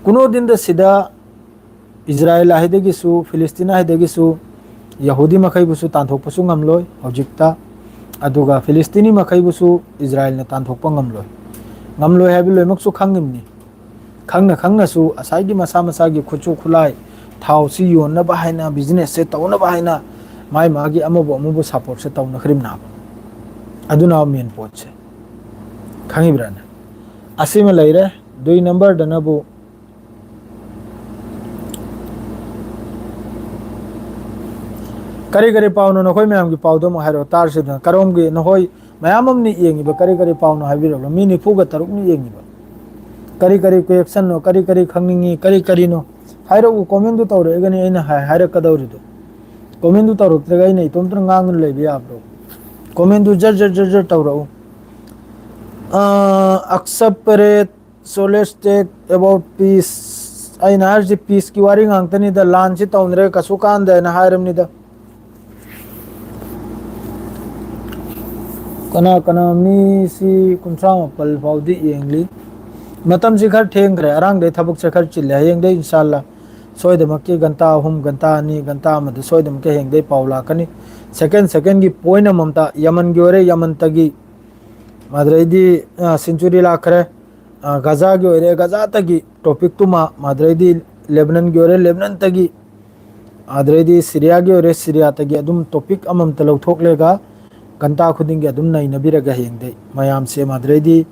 ꯀꯨꯅꯣ ꯗꯤꯟꯗ ꯁꯤꯗ ꯏꯖꯔꯥꯏꯜ ꯍꯥꯏꯗꯒꯤꯁꯨ, ꯐꯤꯂꯤꯁꯇꯤꯟ ꯍꯥꯏꯗꯒꯤꯁꯨ ꯌꯍꯨꯗꯤ ꯃꯈꯩꯕꯨꯁꯨ ꯇꯥꯟꯊꯣꯛꯄꯁꯨ ꯉꯝꯂꯣꯏ ꯍꯧꯖꯤꯛꯇ, ꯑꯗꯨꯒ ꯐꯤꯂꯤꯁꯇꯤꯅꯤ ꯃꯈꯩꯕꯨꯁꯨ ꯏꯖꯔꯥꯏꯜꯅ ꯇꯥꯟꯊꯣꯛꯄ ꯉꯝꯂꯣꯏ꯫ ꯉꯝꯂꯣꯏ ꯍꯥꯏꯕ ꯂꯣꯏꯅꯃꯛꯁꯨ ꯈꯪꯉꯤꯕꯅꯤ꯫ ꯈꯪꯅ ꯈꯪꯅꯁꯨ ꯉꯁꯥꯏꯒꯤ ꯃꯁꯥ ꯃꯁꯥꯒꯤ ꯈꯨꯠꯁꯨ ꯈꯨꯠꯂꯥꯏ, ꯊꯥꯎꯁꯤ ꯌꯣꯟꯅꯕ ꯍꯥꯏꯅ, businessꯁꯦ ꯇꯧꯅꯕ ꯍꯥꯏꯅ ꯃꯥꯏ ꯃꯥꯒꯤ ꯑꯃꯕꯨ ꯑꯃꯕꯨ supportꯁꯦ ꯇꯧꯅꯈ꯭ꯔꯤꯕꯅꯦꯕ꯫ ꯑꯗꯨꯅ main ꯄꯣꯠꯁꯦ꯫ ꯈꯪꯉꯤꯕ꯭ꯔꯥꯅꯦ? ꯑꯁꯤꯃ ꯂꯩꯔꯦ꯫ ꯗꯨꯏ numberꯗꯅꯕꯨ ꯀꯔꯤ ꯀꯔꯤ ꯄꯥꯎꯅꯣ? ꯅꯈꯣꯏ ꯃꯌꯥꯝꯒꯤ ꯄꯥꯎꯗꯣ ꯑꯃꯨꯛ ꯍꯥꯏꯔꯛꯑꯣ, ꯇꯥꯔꯁꯤꯗꯅ꯫ ꯀꯔꯣꯝꯒꯤ ꯅꯈꯣꯏ ꯃꯌꯥꯝ ꯑꯃꯅ ꯌꯦꯡꯉꯤꯕ ꯀꯔꯤ ꯀꯔꯤ ꯄꯥꯎꯅꯣ ꯍꯥꯏꯕꯤꯔꯛꯑꯣ꯫ ꯃꯤ ꯅꯤꯐꯨꯒ ꯇꯔꯨꯛꯅ ꯌꯦꯡꯉꯤꯕ꯫ ꯀꯔꯤ ꯀꯔꯤ questionꯅꯣ, ꯀꯔꯤ ꯀꯔꯤ ꯈꯪꯅꯤꯡꯉꯤ, ꯀꯔꯤ ꯀꯔꯤꯅꯣ ꯍꯥꯏꯔꯛꯎ꯫ Commentꯗꯨ ꯇꯧꯔꯛꯑꯒꯅꯤ ꯑꯩꯅ ꯍꯥꯏ-, ꯍꯥꯏꯔꯛꯀꯗꯧꯔꯤꯗꯣ꯫ Commentꯗꯨ ꯇꯧꯔꯛꯇ꯭ꯔꯒ ꯑꯩꯅ ꯏꯇꯣꯝꯇꯅ ꯉꯥꯡꯗꯨꯅ ꯂꯩꯕ ꯌꯥꯕ꯭ꯔꯣ? Commentꯗꯨ ꯖꯔ ꯖꯔ ꯖꯔ ꯖꯔ ꯇꯧꯔꯛꯎ꯫ ꯑ, ꯑꯛꯁꯞ ꯄꯦꯔꯦꯠ, Soles take about peace꯫ ꯑꯩꯅ ꯍꯥꯏꯔꯤꯁꯤ peaceꯀꯤ ꯋꯥꯔꯤ ꯉꯥꯛꯇꯅꯤꯗ, ꯂꯥꯟꯁꯤ ꯇꯧꯅꯔꯦ ꯀꯩꯁꯨ ꯀꯥꯟꯗꯦ ꯍꯥꯏꯅ ꯍꯥꯏꯔꯕꯅꯤꯗ꯫ ꯀꯅꯥ ꯀꯅꯥ ꯃꯤꯁꯤ ꯀꯨꯟꯊ꯭ꯔꯥ ꯃꯥꯄꯜ ꯐꯥꯎꯗꯤ ꯌꯦꯡꯂꯤ꯫ ꯃꯇꯝꯁꯤ ꯈꯔ ꯊꯦꯡꯈ꯭ꯔꯦ, ꯑꯔꯥꯡꯗꯩ ꯊꯕꯛꯁꯦ ꯈꯔ ꯆꯤꯜꯂꯦ꯫ ꯍꯌꯦꯡꯗꯩ ꯏꯟꯁꯥꯜꯂꯥ ꯁꯣꯏꯗꯃꯛꯀꯤ ꯘꯟꯇꯥ ꯑꯍꯨꯝ, ꯘꯟꯇꯥ ꯑꯅꯤ, ꯘꯟꯇꯥ ꯑꯃꯗ ꯁꯣꯏꯗꯃꯛꯀꯤ ꯍꯌꯦꯡꯗꯩ ꯄꯥꯎ ꯂꯥꯛꯀꯅꯤ꯫ Second secondꯒꯤ point ꯑꯃꯃꯝꯇ, ꯌꯃꯟꯒꯤ ꯑꯣꯏꯔꯦ, ꯌꯃꯟꯇꯒꯤ, ꯑꯗꯨꯗꯩꯗꯤ, ꯑ, century ꯂꯥꯛꯈ꯭ꯔꯦ꯫ ꯑ, ꯒꯖꯥꯒꯤ ꯑꯣꯏꯔꯦ, ꯒꯖꯥꯇꯒꯤ topicꯇꯨꯃ, ꯑꯗꯨꯗꯩꯗꯤ ꯂꯦꯕꯅꯟꯒꯤ ꯑꯣꯏꯔꯦ, ꯂꯦꯕꯅꯟꯇꯒꯤ, ꯑꯗꯨꯗꯩꯗꯤ ꯁꯤꯔꯤꯌꯥꯒꯤ ꯑꯣꯏꯔꯦ, ꯁꯤꯔꯤꯌꯥꯇꯒꯤ ꯑꯗꯨꯝ topic ꯑꯃꯃꯝꯇ ꯂꯧꯊꯣꯛꯂꯒ ꯘꯟꯇꯥ ꯈꯨꯗꯤꯡꯒꯤ ꯑꯗꯨꯝ ꯅꯩꯅꯕꯤꯔꯒ ꯍꯌꯦꯡꯗꯩ ꯃꯌꯥꯝꯁꯦ, ꯑꯗꯨꯗꯩꯗꯤ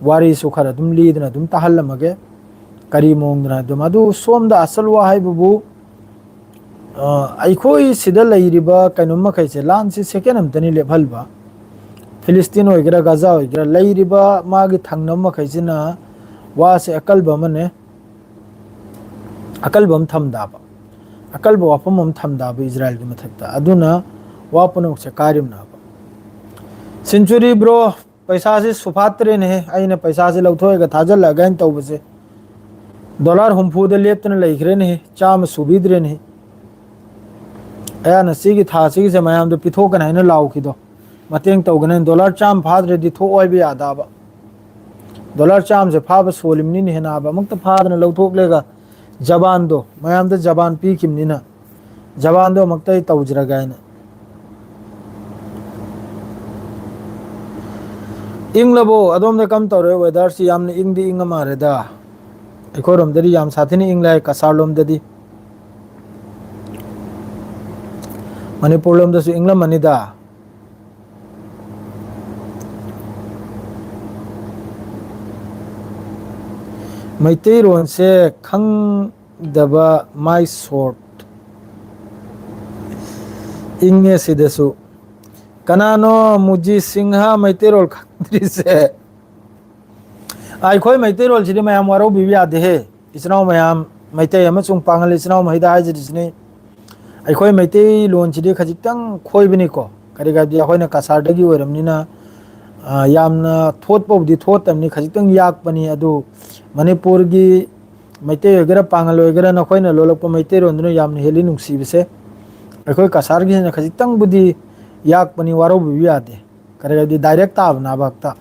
ꯋꯥꯔꯤꯁꯨ ꯈꯔ ꯑꯗꯨꯝ ꯂꯤꯗꯅ ꯑꯗꯨꯝ ꯇꯥꯍꯜꯂꯝꯃꯒꯦ꯫ ꯀꯔꯤ ꯃꯑꯣꯡꯗꯅ ꯑꯗꯨꯝ, ꯑꯗꯨ ꯁꯣꯝꯗ ꯑꯁꯜ ꯋꯥ ꯍꯥꯏꯕꯕꯨ, ꯑ, ꯑꯩꯈꯣꯏ ꯁꯤꯗ ꯂꯩꯔꯤꯕ ꯀꯩꯅꯣ ꯃꯈꯩꯁꯦ, ꯂꯥꯟꯁꯤ second ꯑꯝꯇꯅꯤ ꯂꯦꯞꯍꯜꯕ꯫ ꯐꯤꯂꯤꯁꯇꯤꯟ ꯑꯣꯏꯒꯦꯔꯥ, ꯒꯖꯥ ꯑꯣꯏꯒꯦꯔꯥ, ꯂꯩꯔꯤꯕ ꯃꯥꯒꯤ ꯊꯪꯅꯕ ꯃꯈꯩꯁꯤꯅ ꯋꯥꯁꯦ ꯑꯀꯜꯕ ꯑꯃꯅꯦ, ꯑꯀꯜꯕ ꯑꯃ ꯊꯝꯗꯥꯕ, ꯑꯀꯜꯕ ꯋꯥꯐꯝ ꯑꯃ ꯊꯝꯗꯥꯕ ꯏꯖꯔꯥꯏꯜꯒꯤ ꯃꯊꯛꯇ꯫ ꯑꯗꯨꯅ ꯋꯥ ꯄꯨꯝꯅꯃꯛꯁꯦ ꯀꯥꯏꯔꯤꯕꯅꯦꯕ꯫ Century bro, ꯄꯩꯁꯥꯁꯦ ꯁꯨꯐꯥꯠꯇ꯭ꯔꯦꯅꯦꯍꯦ꯫ ꯑꯩꯅ ꯄꯩꯁꯥꯁꯦ ꯂꯧꯊꯣꯛꯑꯒ ꯊꯥꯖꯤꯜꯂꯛꯑꯒ ꯑꯩꯅ ꯇꯧꯕꯁꯦ, dollar ꯍꯨꯝꯐꯨꯗ ꯂꯦꯞꯇꯅ ꯂꯩꯈ꯭ꯔꯦꯅꯦꯍꯦ, ꯆꯥꯝꯃ ꯁꯨꯕꯤꯗ꯭ꯔꯦꯅꯦꯍꯦ꯫ ꯑꯩꯍꯥꯛꯅ ꯁꯤꯒꯤ ꯊꯥ ꯁꯤꯒꯤꯁꯦ ꯃꯌꯥꯝꯗ ꯄꯤꯊꯣꯛꯀꯅꯤ ꯍꯥꯏꯅ ꯂꯥꯎꯈꯤꯗꯣ, ꯃꯇꯦꯡ ꯇꯧꯒꯅꯤ ꯍꯥꯏꯅ, dollar ꯆꯥꯝꯃ ꯐꯥꯗ꯭ꯔꯗꯤ ꯊꯣꯛꯑꯣ ꯍꯥꯏꯕ ꯌꯥꯗꯕ꯫ Dollar ꯆꯥꯝꯃꯁꯦ ꯐꯥꯕ ꯁꯣꯜꯂꯤꯕꯅꯤꯅ ꯍꯦꯟꯅ ꯑꯃꯨꯛꯇ ꯐꯥꯗꯅ ꯂꯧꯊꯣꯛꯂꯒ ꯖꯕꯥꯟꯗꯣ, ꯃꯌꯥꯝꯗ ꯖꯕꯥꯟ ꯄꯤꯈꯤꯕꯅꯤꯅ, ꯖꯕꯥꯟꯗꯣ ꯑꯃꯨꯛꯇ ꯑꯩ ꯇꯧꯖꯔꯒꯦ ꯍꯥꯏꯅ꯫ ꯏꯪꯂꯕꯣ? ꯑꯗꯣꯝꯗ ꯀꯝ ꯇꯧꯔꯦ? Weatherꯁꯤ ꯌꯥꯝꯅ ꯏꯪꯗꯤ ꯏꯪꯉ ꯃꯥꯜꯂꯦꯗ꯫ ꯑꯩꯈꯣꯏꯔꯣꯝꯗꯗꯤ ꯌꯥꯝ ꯁꯥꯊꯤꯅ ꯏꯪꯂꯦ ꯍꯥꯏ, ꯀꯁꯥꯔ ꯂꯣꯝꯗꯗꯤ꯫ ꯃꯅꯤꯄꯨꯔ ꯂꯣꯝꯗꯁꯨ ꯏꯪꯂꯝꯃꯅꯤꯗ꯫ ꯃꯩꯇꯩꯔꯣꯟꯁꯦ ꯈꯪꯗꯕ ꯃꯥꯏ ꯁꯣꯔꯠ꯫ ꯏꯪꯉꯦ ꯁꯤꯗꯁꯨ꯫ ꯀꯅꯥꯅꯣ ꯃꯨꯖꯤ ꯁꯤꯡꯍ ꯃꯩꯇꯩꯔꯣꯜ ꯈꯪꯗ꯭ꯔꯤꯁꯦ? ꯑꯩꯈꯣꯏ ꯃꯩꯇꯩꯔꯣꯜꯁꯤꯗꯤ ꯃꯌꯥꯝ ꯋꯥꯔꯧꯕꯤꯕ ꯌꯥꯗꯦꯍꯦ꯫ ꯏꯆꯤꯟ ꯏꯅꯥꯎ ꯃꯌꯥꯝ, ꯃꯩꯇꯩ ꯑꯃꯁꯨꯡ ꯄꯥꯉꯜ ꯏꯆꯤꯟ ꯏꯅꯥꯎ ꯃꯈꯩꯗ ꯍꯥꯏꯖꯔꯤꯁꯤꯅꯤ, ꯑꯩꯈꯣꯏ ꯃꯩꯇꯩꯂꯣꯟꯁꯤꯗꯤ ꯈꯖꯤꯛꯇꯪ ꯈꯣꯏꯕꯅꯤꯀꯣ꯫ ꯀꯔꯤꯒꯤꯅꯣ ꯍꯥꯏꯕꯗꯤ ꯑꯩꯈꯣꯏꯅ ꯀꯁꯥꯔꯗꯒꯤ ꯑꯣꯏꯔꯕꯅꯤꯅ, ꯑ, ꯌꯥꯝꯅ ꯊꯣꯠꯄꯕꯨꯗꯤ ꯊꯣꯠꯇꯕꯅꯤ, ꯈꯖꯤꯛꯇꯪ ꯌꯥꯛꯄꯅꯤ꯫ ꯑꯗꯨ ꯃꯅꯤꯄꯨꯔꯒꯤ ꯃꯩꯇꯩ ꯑꯣꯏꯒꯦꯔꯥ, ꯄꯥꯉꯜ ꯑꯣꯏꯒꯦꯔꯥ, ꯅꯈꯣꯏꯅ ꯂꯣꯜꯂꯛꯄ ꯃꯩꯇꯩꯔꯣꯟꯗꯨꯅ ꯌꯥꯝꯅ ꯍꯦꯜꯂꯤ ꯅꯨꯡꯁꯤꯕꯁꯦ꯫ ꯑꯩꯈꯣꯏ ꯀꯁꯥꯔꯒꯤꯁꯤꯅ ꯈꯖꯤꯛꯇꯪꯕꯨꯗꯤ ꯌꯥꯛꯄꯅꯤ, ꯋꯥꯔꯧꯕꯤꯕ ꯌꯥꯗꯦ꯫ ꯀꯔꯤ ꯍꯥꯏꯗꯤ direct ꯇꯥꯕꯅꯦꯕ ꯍꯦꯛꯇ꯫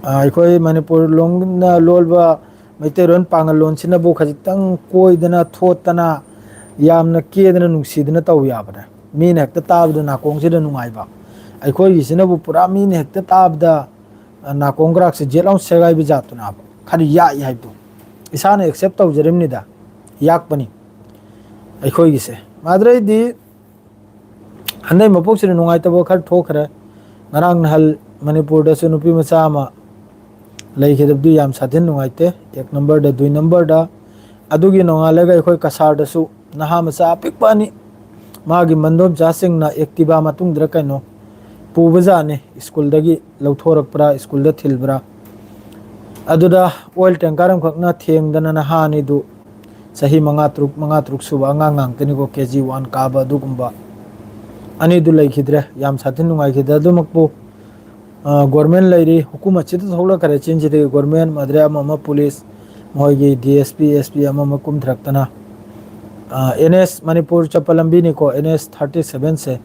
ꯑ, ꯑꯩꯈꯣꯏ ꯃꯅꯤꯄꯨꯔ ꯂꯣꯝꯅ ꯂꯣꯜꯕ ꯃꯩꯇꯩꯂꯣꯟ ꯄꯥꯡꯒꯜ ꯂꯣꯟꯁꯤꯅꯕꯨ ꯈꯖꯤꯛꯇꯪ ꯀꯣꯏꯗꯅ ꯊꯣꯠꯇꯅ ꯌꯥꯝꯅ ꯀꯦꯗꯅ ꯅꯨꯡꯁꯤꯗꯅ ꯇꯧ ꯌꯥꯕꯅꯦ꯫ ꯃꯤꯅ ꯍꯦꯛꯇ ꯇꯥꯕꯗ ꯅꯥꯀꯣꯡꯁꯤꯗ ꯅꯨꯡꯉꯥꯏꯕ꯫ ꯑꯩꯈꯣꯏꯒꯤꯁꯤꯅꯕꯨ ꯄꯨꯔꯥ ꯃꯤꯅ ꯍꯦꯛꯇ ꯇꯥꯕꯗ, ꯑ, ꯅꯥꯀꯣꯡ ꯒ꯭ꯔꯥꯛꯁꯦ ꯖꯦꯠ ꯂꯥꯎ ꯁꯦꯒꯥꯏꯕ ꯖꯥꯠꯇꯨꯅꯦꯕ꯫ ꯈꯔ ꯌꯥꯛꯏ ꯍꯥꯏꯕꯗꯣ꯫ ꯏꯁꯥꯅ ꯑꯦꯛꯁꯦꯞ ꯇꯧꯖꯔꯤꯕꯅꯤꯗ꯫ ꯌꯥꯛꯄꯅꯤ ꯑꯩꯈꯣꯏꯒꯤꯁꯦ꯫ ꯃꯥꯗ꯭ꯔꯩꯗꯤ ꯍꯟꯗꯛ ꯃꯄꯣꯛꯁꯤꯗ ꯅꯨꯡꯉꯥꯏꯇꯕ ꯈꯔ ꯊꯣꯛꯈ꯭ꯔꯦ꯫ ꯉꯔꯥꯡ ꯅꯍꯥꯟ ꯃꯅꯤꯄꯨꯔꯗꯁꯨ ꯅꯨꯄꯤ ꯃꯆꯥ ꯑꯃ ꯂꯩꯈꯤꯗꯕꯗꯨ ꯌꯥꯝ ꯁꯥꯊꯤꯅ ꯅꯨꯡꯉꯥꯏꯇꯦ꯫ ꯑꯦꯛ ꯅꯝꯕꯔꯗ, ꯗꯨꯏ ꯅꯝꯕꯔꯗ꯫ ꯑꯗꯨꯒꯤ ꯅꯣꯡꯉꯥꯜꯂꯒ ꯑꯩꯈꯣꯏ ꯀꯁꯥꯔꯗꯁꯨ ꯅꯍꯥ ꯃꯆꯥ ꯑꯄꯤꯛꯄ ꯑꯅꯤ, ꯃꯥꯒꯤ ꯃꯟꯗꯣꯝꯆꯥꯁꯤꯡꯅ ꯑꯦꯛꯇꯤꯚꯥ ꯃꯇꯨꯡꯗꯔ ꯀꯩꯅꯣ ꯄꯨꯕꯖꯥꯠꯅꯤ꯫ ꯁ꯭ꯀꯨꯜꯗꯒꯤ ꯂꯧꯊꯣꯔꯛꯄ꯭ꯔꯥ, ꯁ꯭ꯀꯨꯜꯗ ꯊꯤꯜꯕ꯭ꯔꯥ, ꯑꯗꯨꯗ ꯑꯣꯏꯜ ꯇꯦꯡꯀꯔ ꯑꯃꯈꯛꯅ ꯊꯦꯡꯗꯅ ꯅꯍꯥ ꯑꯅꯤꯗꯨ, ꯆꯍꯤ ꯃꯉꯥ ꯇꯔꯨꯛ, ꯃꯉꯥ ꯇꯔꯨꯛ ꯁꯨꯕ ꯑꯉꯥꯡ ꯉꯥꯛꯇꯅꯤꯀꯣ, ꯀꯦ ꯖꯤ ꯋꯥꯟ ꯀꯥꯕ ꯑꯗꯨꯒꯨꯝꯕ ꯑꯅꯤꯗꯨ ꯂꯩꯈꯤꯗ꯭ꯔꯦ꯫ ꯌꯥꯝ ꯁꯥꯊꯤꯅ ꯅꯨꯡꯉꯥꯏꯈꯤꯗꯦ꯫ ꯑꯗꯨꯃꯛꯄꯨ, ꯑ, ꯒꯣꯔꯃꯦꯟ ꯂꯩꯔꯤ, ꯍꯨꯀꯨꯃꯠꯁꯤꯗ ꯊꯣꯛꯂꯛꯈ꯭ꯔꯦ꯫ ꯆꯤꯟꯁꯤꯗꯒꯤ ꯒꯣꯔꯃꯦꯟ, ꯃꯗ꯭ꯔꯦ ꯑꯃ ꯑꯃ ꯄꯨꯂꯤꯁ, ꯃꯈꯣꯏꯒꯤ D S P, S P ꯑꯃ ꯑꯃ ꯀꯨꯝꯊꯔꯛꯇꯅ, ꯑ, ꯑꯦꯟ ꯑꯦꯁ ꯃꯅꯤꯄꯨꯔ ꯆꯠꯄ ꯂꯝꯕꯤꯅꯤꯀꯣ, ꯑꯦꯟ ꯑꯦꯁ ꯊꯥꯔꯇꯤ ꯁꯚꯦꯟꯁꯦ,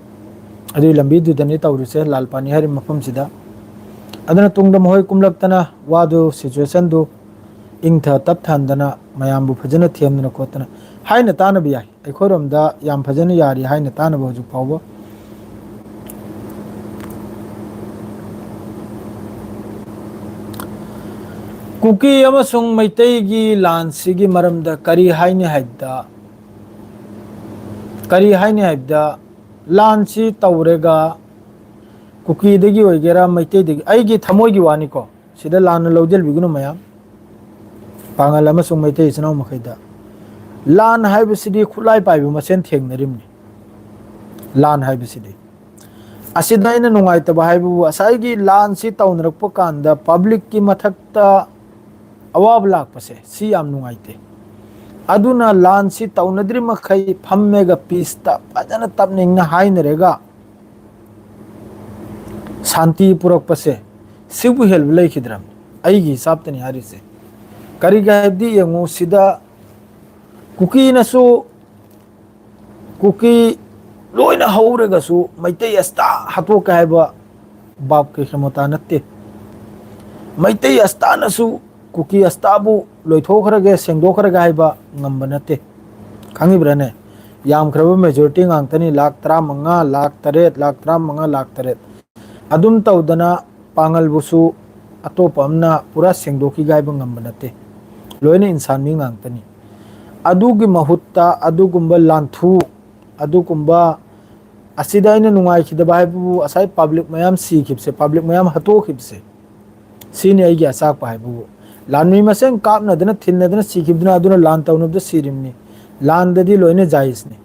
ꯑꯗꯨꯒꯤ ꯂꯝꯕꯤꯗꯨꯗꯅꯤ ꯇꯧꯔꯤꯁꯦ, ꯂꯥꯜꯄꯥꯅꯤ ꯍꯥꯏꯔꯤꯕ ꯃꯐꯝꯁꯤꯗ꯫ ꯑꯗꯨꯅ ꯇꯨꯡꯗ ꯃꯈꯣꯏ ꯀꯨꯝꯂꯛꯇꯅ ꯋꯥꯗꯨ, ꯁꯤꯆꯨꯋꯦꯁꯟꯗꯨ ꯏꯪꯊ ꯇꯞꯊꯍꯟꯗꯅ ꯃꯌꯥꯝꯕꯨ ꯐꯖꯅ ꯊꯦꯝꯗꯅ ꯈꯣꯠꯇꯅ ꯍꯥꯏꯅ ꯇꯥꯅꯕ ꯌꯥꯏ꯫ ꯑꯩꯈꯣꯏꯔꯣꯝꯗ ꯌꯥꯝ ꯐꯖꯅ ꯌꯥꯔꯤ ꯍꯥꯏꯅ ꯇꯥꯅꯕ ꯍꯧꯖꯤꯛ ꯐꯥꯎꯕ꯫ ꯀꯨꯀꯤ ꯑꯃꯁꯨꯡ ꯃꯩꯇꯩꯒꯤ ꯂꯥꯟꯁꯤꯒꯤ ꯃꯔꯝꯗ ꯀꯔꯤ ꯍꯥꯏꯅꯤ ꯍꯥꯏꯕꯗ, ꯀꯔꯤ ꯍꯥꯏꯅꯤ ꯍꯥꯏꯕꯗ, ꯂꯥꯟꯁꯤ ꯇꯧꯔꯒ ꯀꯨꯀꯤꯗꯒꯤ ꯑꯣꯏꯒꯦꯔꯥ, ꯃꯩꯇꯩꯗꯒꯤ, ꯑꯩꯒꯤ ꯊꯃꯣꯏꯒꯤ ꯋꯥꯅꯤꯀꯣ, ꯁꯤꯗ ꯂꯥꯟꯅ ꯂꯧꯁꯤꯟꯕꯤꯒꯅꯨ ꯃꯌꯥꯝ, ꯄꯥꯡꯒꯜ ꯑꯃꯁꯨꯡ ꯃꯩꯇꯩ ꯏꯆꯤꯟ ꯏꯅꯥꯎ ꯃꯈꯩꯗ꯫ ꯂꯥꯟ ꯍꯥꯏꯕꯁꯤꯗꯤ ꯈꯨꯠꯂꯥꯏ ꯄꯥꯏꯕ ꯃꯁꯦꯟ ꯊꯦꯡꯅꯔꯤꯕꯅꯤ꯫ ꯂꯥꯟ ꯍꯥꯏꯕꯁꯤꯗꯤ, ꯑꯁꯤꯗ ꯑꯩꯅ ꯅꯨꯡꯉꯥꯏꯇꯕ ꯍꯥꯏꯕꯕꯨ, ꯉꯁꯥꯏꯒꯤ ꯂꯥꯟꯁꯤ ꯇꯧꯅꯔꯛꯄ ꯀꯥꯟꯗ ꯄꯕ꯭ꯂꯤꯛꯀꯤ ꯃꯊꯛꯇ ꯑꯋꯥꯕ ꯂꯥꯛꯄꯁꯦ, ꯁꯤ ꯌꯥꯝ ꯅꯨꯡꯉꯥꯏꯇꯦ꯫ ꯑꯗꯨꯅ ꯂꯥꯟꯁꯤ ꯇꯧꯅꯗ꯭ꯔꯤ ꯃꯈꯩ ꯐꯝꯃꯦꯒ ꯄꯤꯁꯇ ꯐꯖꯅ ꯇꯞꯅ ꯏꯪꯅ ꯍꯥꯏꯅꯔꯒ ꯁꯥꯟꯇꯤ ꯄꯨꯔꯛꯄꯁꯦ, ꯁꯤꯕꯨ ꯍꯦꯜꯕ ꯂꯩꯈꯤꯗ꯭ꯔꯕꯅꯤ꯫ ꯑꯩꯒꯤ ꯍꯤꯁꯥꯞꯇꯅꯤ ꯍꯥꯏꯔꯤꯁꯦ꯫ ꯀꯔꯤꯒꯤ ꯍꯥꯏꯕꯗꯤ ꯌꯦꯡꯉꯨ, ꯁꯤꯗ ꯀꯨꯀꯤꯅꯁꯨ, ꯀꯨꯀꯤ ꯂꯣꯏꯅ ꯍꯧꯔꯒꯁꯨ ꯃꯩꯇꯩ ꯑꯁꯇꯥ ꯍꯥꯠꯇꯣꯛꯀꯦ ꯍꯥꯏꯕ ꯕꯥꯞꯀꯤ ꯈꯦꯃꯣꯇꯥ ꯅꯠꯇꯦ꯫ ꯃꯩꯇꯩ ꯑꯁꯇꯥꯅꯁꯨ ꯀꯨꯀꯤ ꯑꯁꯇꯥꯕꯨ ꯂꯣꯏꯊꯣꯛꯈ꯭ꯔꯒꯦ, ꯁꯦꯡꯗꯣꯛꯈ꯭ꯔꯒꯦ ꯍꯥꯏꯕ ꯉꯝꯕ ꯅꯠꯇꯦ꯫ ꯈꯪꯉꯤꯕ꯭ꯔꯥꯅꯦ? ꯌꯥꯝꯈ꯭ꯔꯕ majority ꯉꯥꯛꯇꯅꯤ, ꯂꯥꯈ ꯇꯔꯥꯃꯉꯥ, ꯂꯥꯈ ꯇꯔꯦꯠ, ꯂꯥꯈ ꯇꯔꯥꯃꯉꯥ, ꯂꯥꯈ ꯇꯔꯦꯠ꯫ ꯑꯗꯨꯝ ꯇꯧꯗꯅ ꯄꯥꯡꯒꯜꯕꯨꯁꯨ ꯑꯇꯣꯞꯄ ꯑꯃꯅ ꯄꯨꯔꯥ ꯁꯦꯡꯗꯣꯛꯈꯤꯒꯦ ꯍꯥꯏꯕ ꯉꯝꯕ ꯅꯠꯇꯦ꯫ ꯂꯣꯏꯅ ꯏꯟꯁꯥꯟ ꯃꯤ ꯉꯥꯛꯇꯅꯤ꯫ ꯑꯗꯨꯒꯤ ꯃꯍꯨꯠꯇ ꯑꯗꯨꯒꯨꯝꯕ ꯂꯥꯟꯊꯨ, ꯑꯗꯨꯒꯨꯝꯕ, ꯑꯁꯤꯗ ꯑꯩꯅ ꯅꯨꯡꯉꯥꯏꯈꯤꯗꯕ ꯍꯥꯏꯕꯕꯨ ꯉꯁꯥꯏ public ꯃꯌꯥꯝ ꯁꯤꯈꯤꯕꯁꯦ, public ꯃꯌꯥꯝ ꯍꯥꯠꯇꯣꯛꯈꯤꯕꯁꯦ, ꯁꯤꯅꯤ ꯑꯩꯒꯤ ꯑꯆꯥꯛꯄ ꯍꯥꯏꯕꯕꯨ꯫ ꯂꯥꯟꯃꯤ ꯃꯁꯦꯟ ꯀꯥꯞꯅꯗꯅ, ꯊꯤꯟꯅꯗꯅ ꯁꯤꯈꯤꯕꯗꯨꯅ ꯑꯗꯨꯅ ꯂꯥꯟ ꯇꯧꯅꯕꯗ ꯁꯤꯔꯤꯕꯅꯤ꯫ ꯂꯥꯟꯗꯗꯤ ꯂꯣꯏꯅ ꯖꯥꯏꯖꯅꯤ꯫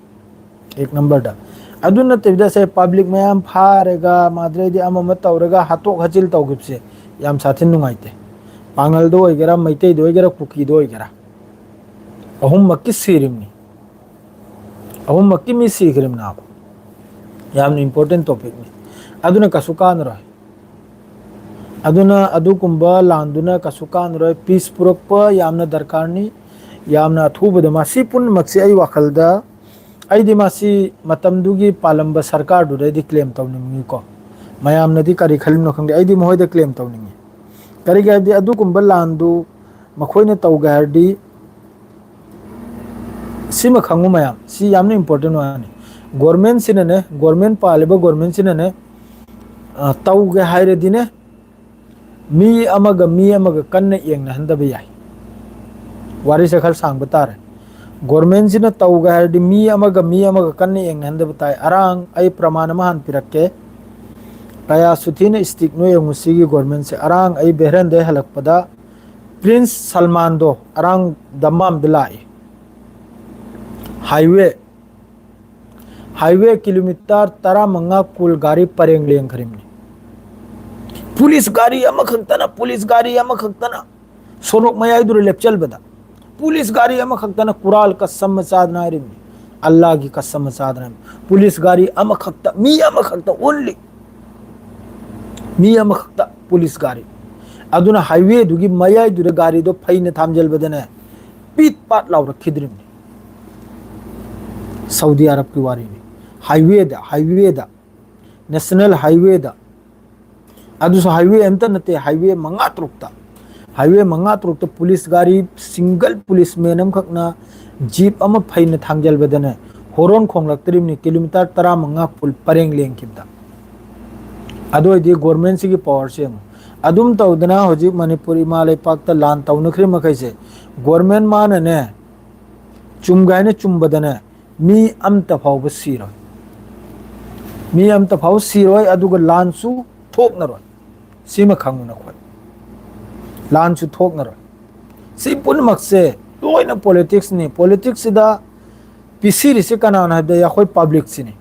ꯑꯦꯛ ꯅꯝꯕꯔꯗ꯫ ꯑꯗꯨ ꯅꯠꯇꯕꯤꯗ ꯉꯁꯥꯏ public ꯃꯌꯥꯝ ꯐꯥꯔꯒ, ꯃꯥꯗ꯭ꯔꯩꯗꯤ ꯑꯃ ꯑꯃ ꯇꯧꯔꯒ ꯍꯥꯠꯇꯣꯛ ꯍꯥꯠꯆꯤꯜ ꯇꯧꯈꯤꯕꯁꯦ ꯌꯥꯝ ꯁꯥꯊꯤꯅ ꯅꯨꯡꯉꯥꯏꯇꯦ꯫ ꯄꯥꯡꯒꯜꯗ ꯑꯣꯏꯒꯦꯔꯥ, ꯃꯩꯇꯩꯗ ꯑꯣꯏꯒꯦꯔꯥ, ꯀꯨꯀꯤꯗ ꯑꯣꯏꯒꯦꯔꯥ, ꯑꯍꯨꯝꯃꯛꯀꯤ ꯁꯤꯔꯤꯕꯅꯤ꯫ ꯑꯍꯨꯝꯃꯛꯀꯤ ꯃꯤ ꯁꯤꯈ꯭ꯔꯤꯕꯅꯦꯕ꯫ ꯌꯥꯝꯅ important topicꯅꯤ꯫ ꯑꯗꯨꯅ ꯀꯩꯁꯨ ꯀꯥꯟꯅꯔꯣꯏ꯫ ꯑꯗꯨꯅ ꯑꯗꯨꯒꯨꯝꯕ ꯂꯥꯟꯗꯨꯅ ꯀꯩꯁꯨ ꯀꯥꯟꯅꯔꯣꯏ꯫ Peace ꯄꯨꯔꯛꯄ ꯌꯥꯝꯅ ꯗꯔꯀꯥꯔꯅꯤ꯫ ꯌꯥꯝꯅ ꯑꯊꯨꯕꯗ ꯃꯁꯤ ꯄꯨꯝꯅꯃꯛꯁꯤ ꯑꯩ ꯋꯥꯈꯜꯗ, ꯑꯩꯗꯤ ꯃꯁꯤ ꯃꯇꯝꯗꯨꯒꯤ ꯄꯥꯜꯂꯝꯕ ꯁꯔꯀꯥꯔꯗꯨꯗꯩꯗꯤ claim ꯇꯧꯅꯤꯡꯉꯤꯀꯣ꯫ ꯃꯌꯥꯝꯅꯗꯤ ꯀꯔꯤ ꯈꯜꯂꯤꯅꯣ ꯈꯪꯗꯦ, ꯑꯩꯗꯤ ꯃꯈꯣꯏꯗ claim ꯇꯧꯅꯤꯡꯉꯤ꯫ ꯀꯔꯤꯒꯤ ꯍꯥꯏꯕꯗꯤ ꯑꯗꯨꯒꯨꯝꯕ ꯂꯥꯟꯗꯨ ꯃꯈꯣꯏꯅ ꯇꯧꯒꯦ ꯍꯥꯏꯔꯗꯤ, ꯁꯤꯃ ꯈꯪꯉꯨ ꯃꯌꯥꯝ, ꯁꯤ ꯌꯥꯝꯅ important ꯋꯥꯅꯤ꯫ Governmentꯁꯤꯅꯅꯦ, government ꯄꯥꯜꯂꯤꯕ governmentꯁꯤꯅꯅꯦ, ꯑ, ꯇꯧꯒꯦ ꯍꯥꯏꯔꯗꯤꯅꯦ, ꯃꯤ ꯑꯃꯒ ꯃꯤ ꯑꯃꯒ ꯀꯟꯅ ꯌꯦꯡꯅꯍꯟꯗꯕ ꯌꯥꯏ꯫ ꯋꯥꯔꯤꯁꯦ ꯈꯔ ꯁꯥꯡꯕ ꯇꯥꯔꯦ꯫ Governmentꯁꯤꯅ ꯇꯧꯒꯦ ꯍꯥꯏꯔꯗꯤ ꯃꯤ ꯑꯃꯒ ꯃꯤ ꯑꯃꯒ ꯀꯟꯅ ꯌꯦꯡꯅꯍꯟꯗꯕ ꯇꯥꯏ꯫ ꯑꯔꯥꯡ ꯑꯩ ꯄ꯭ꯔꯃꯥꯟ ꯑꯃ ꯍꯥꯟꯅ ꯄꯤꯔꯛꯀꯦ꯫ ꯀꯌꯥ ꯁꯨꯊꯤꯅ strict ꯅꯣ ꯌꯦꯡꯉꯨ ꯁꯤꯒꯤ governmentꯁꯦ꯫ ꯑꯔꯥꯡ ꯑꯩ ꯕꯦꯍꯔꯦꯟꯗꯩ ꯍꯜꯂꯛꯄꯗ Prince ꯁꯜꯃꯥꯟꯗꯣ ꯑꯔꯥꯡ ꯗꯝꯕꯥꯝꯗ ꯂꯥꯛꯏ꯫ Highway, highway kilometer ꯇꯔꯥꯃꯉꯥ ꯀꯨꯜ ꯒꯥꯔꯤ ꯄꯔꯦꯡ ꯂꯦꯡꯈ꯭ꯔꯤꯕꯅꯤ꯫ Police ꯒꯥꯔꯤ ꯑꯃꯈꯛꯇꯅ, police ꯒꯥꯔꯤ ꯑꯃꯈꯛꯇꯅ ꯁꯣꯔꯣꯛ ꯃꯌꯥꯏꯗꯨꯗ ꯂꯦꯞꯆꯜꯕꯗ, police ꯒꯥꯔꯤ ꯑꯃꯈꯛꯇꯅ ꯀꯨꯔꯥꯜ ꯀꯁꯝ ꯆꯥꯗꯅ ꯍꯥꯏꯔꯤꯕꯅꯤ꯫ ꯑꯜꯂꯥꯒꯤ ꯀꯁꯝ ꯆꯥꯗꯅ ꯍꯥꯏꯔꯤꯕꯅꯤ꯫ Police ꯒꯥꯔꯤ ꯑꯃꯈꯛꯇ, ꯃꯤ ꯑꯃꯈꯛꯇ, only ꯃꯤ ꯑꯃꯈꯛꯇ police ꯒꯥꯔꯤ꯫ ꯑꯗꯨꯅ highwayꯗꯨꯒꯤ ꯃꯌꯥꯏꯗꯨꯗ ꯒꯥꯔꯤꯗꯣ ꯐꯩꯅ ꯊꯥꯝꯖꯜꯕꯗꯅꯦ, ꯄꯤꯠ ꯄꯥꯠ ꯂꯥꯎꯔꯛꯈꯤꯗ꯭ꯔꯤꯕꯅꯤ꯫ ꯁꯥꯎꯗꯤ ꯑꯔꯕꯀꯤ ꯋꯥꯔꯤꯅꯤ꯫ Highwayꯗ, highwayꯗ, national highwayꯗ, ꯑꯗꯨꯁꯨ highway ꯑꯝꯇ ꯅꯠꯇꯦ, highway ꯃꯉꯥ ꯇꯔꯨꯛꯇ ꯍꯥꯏꯋꯦ ꯃꯉꯥ ꯇꯔꯨꯛꯇ ꯄꯨꯂꯤꯁ ꯒꯥꯔꯤ, ꯁꯤꯡꯒꯜ ꯄꯨꯂꯤꯁꯃꯦꯟ ꯑꯃꯈꯛꯅ ꯖꯤꯞ ꯑꯃ ꯐꯩꯅ ꯊꯥꯡꯖꯜꯕꯗꯅꯦ, ꯍꯣꯔꯣꯟ ꯈꯣꯡꯂꯛꯇ꯭ꯔꯤꯕꯅꯤ, ꯀꯤꯂꯣꯃꯤꯇꯔ ꯇꯔꯥꯃꯉꯥ ꯄꯨꯜ ꯄꯔꯦꯡ ꯂꯦꯡꯈꯤꯕꯗ꯫ ꯑꯗꯨ ꯑꯣꯏꯗꯤ ꯒꯣꯔꯃꯦꯟꯁꯤꯒꯤ ꯄꯋꯥꯔꯁꯦ ꯌꯦꯡꯉꯨ꯫ ꯑꯗꯨꯝ ꯇꯧꯗꯅ ꯍꯧꯖꯤꯛ ꯃꯅꯤꯄꯨꯔ ꯏꯃꯥ ꯂꯩꯄꯥꯛꯇ ꯂꯥꯟ ꯇꯧꯅꯈ꯭ꯔꯤ ꯃꯈꯩꯁꯦ, ꯒꯣꯔꯃꯦꯟ ꯃꯥꯅꯅꯦ, ꯆꯨꯝꯒꯥꯏꯅ ꯆꯨꯝꯕꯗꯅꯦ, ꯃꯤ ꯑꯝꯇ ꯐꯥꯎꯕ ꯁꯤꯔꯣꯏ꯫ ꯃꯤ ꯑꯝꯇ ꯐꯥꯎꯕ ꯁꯤꯔꯣꯏ, ꯑꯗꯨꯒ ꯂꯥꯟꯁꯨ ꯊꯣꯛꯅꯔꯣꯏ꯫ ꯁꯤꯃ ꯈꯪꯉꯨ ꯅꯈꯣꯏ꯫ ꯂꯥꯟꯁꯨ ꯊꯣꯛꯅꯔꯣꯏ꯫ ꯁꯤ ꯄꯨꯝꯅꯃꯛꯁꯦ ꯂꯣꯏꯅ ꯄꯣꯂꯤꯇꯤꯛꯁꯅꯤ꯫ ꯄꯣꯂꯤꯇꯤꯛꯁꯁꯤꯗ ꯄꯤꯁꯤꯔꯤꯁꯤ ꯀꯅꯥꯅꯣ ꯍꯥꯏꯕꯗ ꯑꯩꯈꯣꯏ ꯄꯕ꯭ꯂꯤꯛꯁꯤꯅꯤ꯫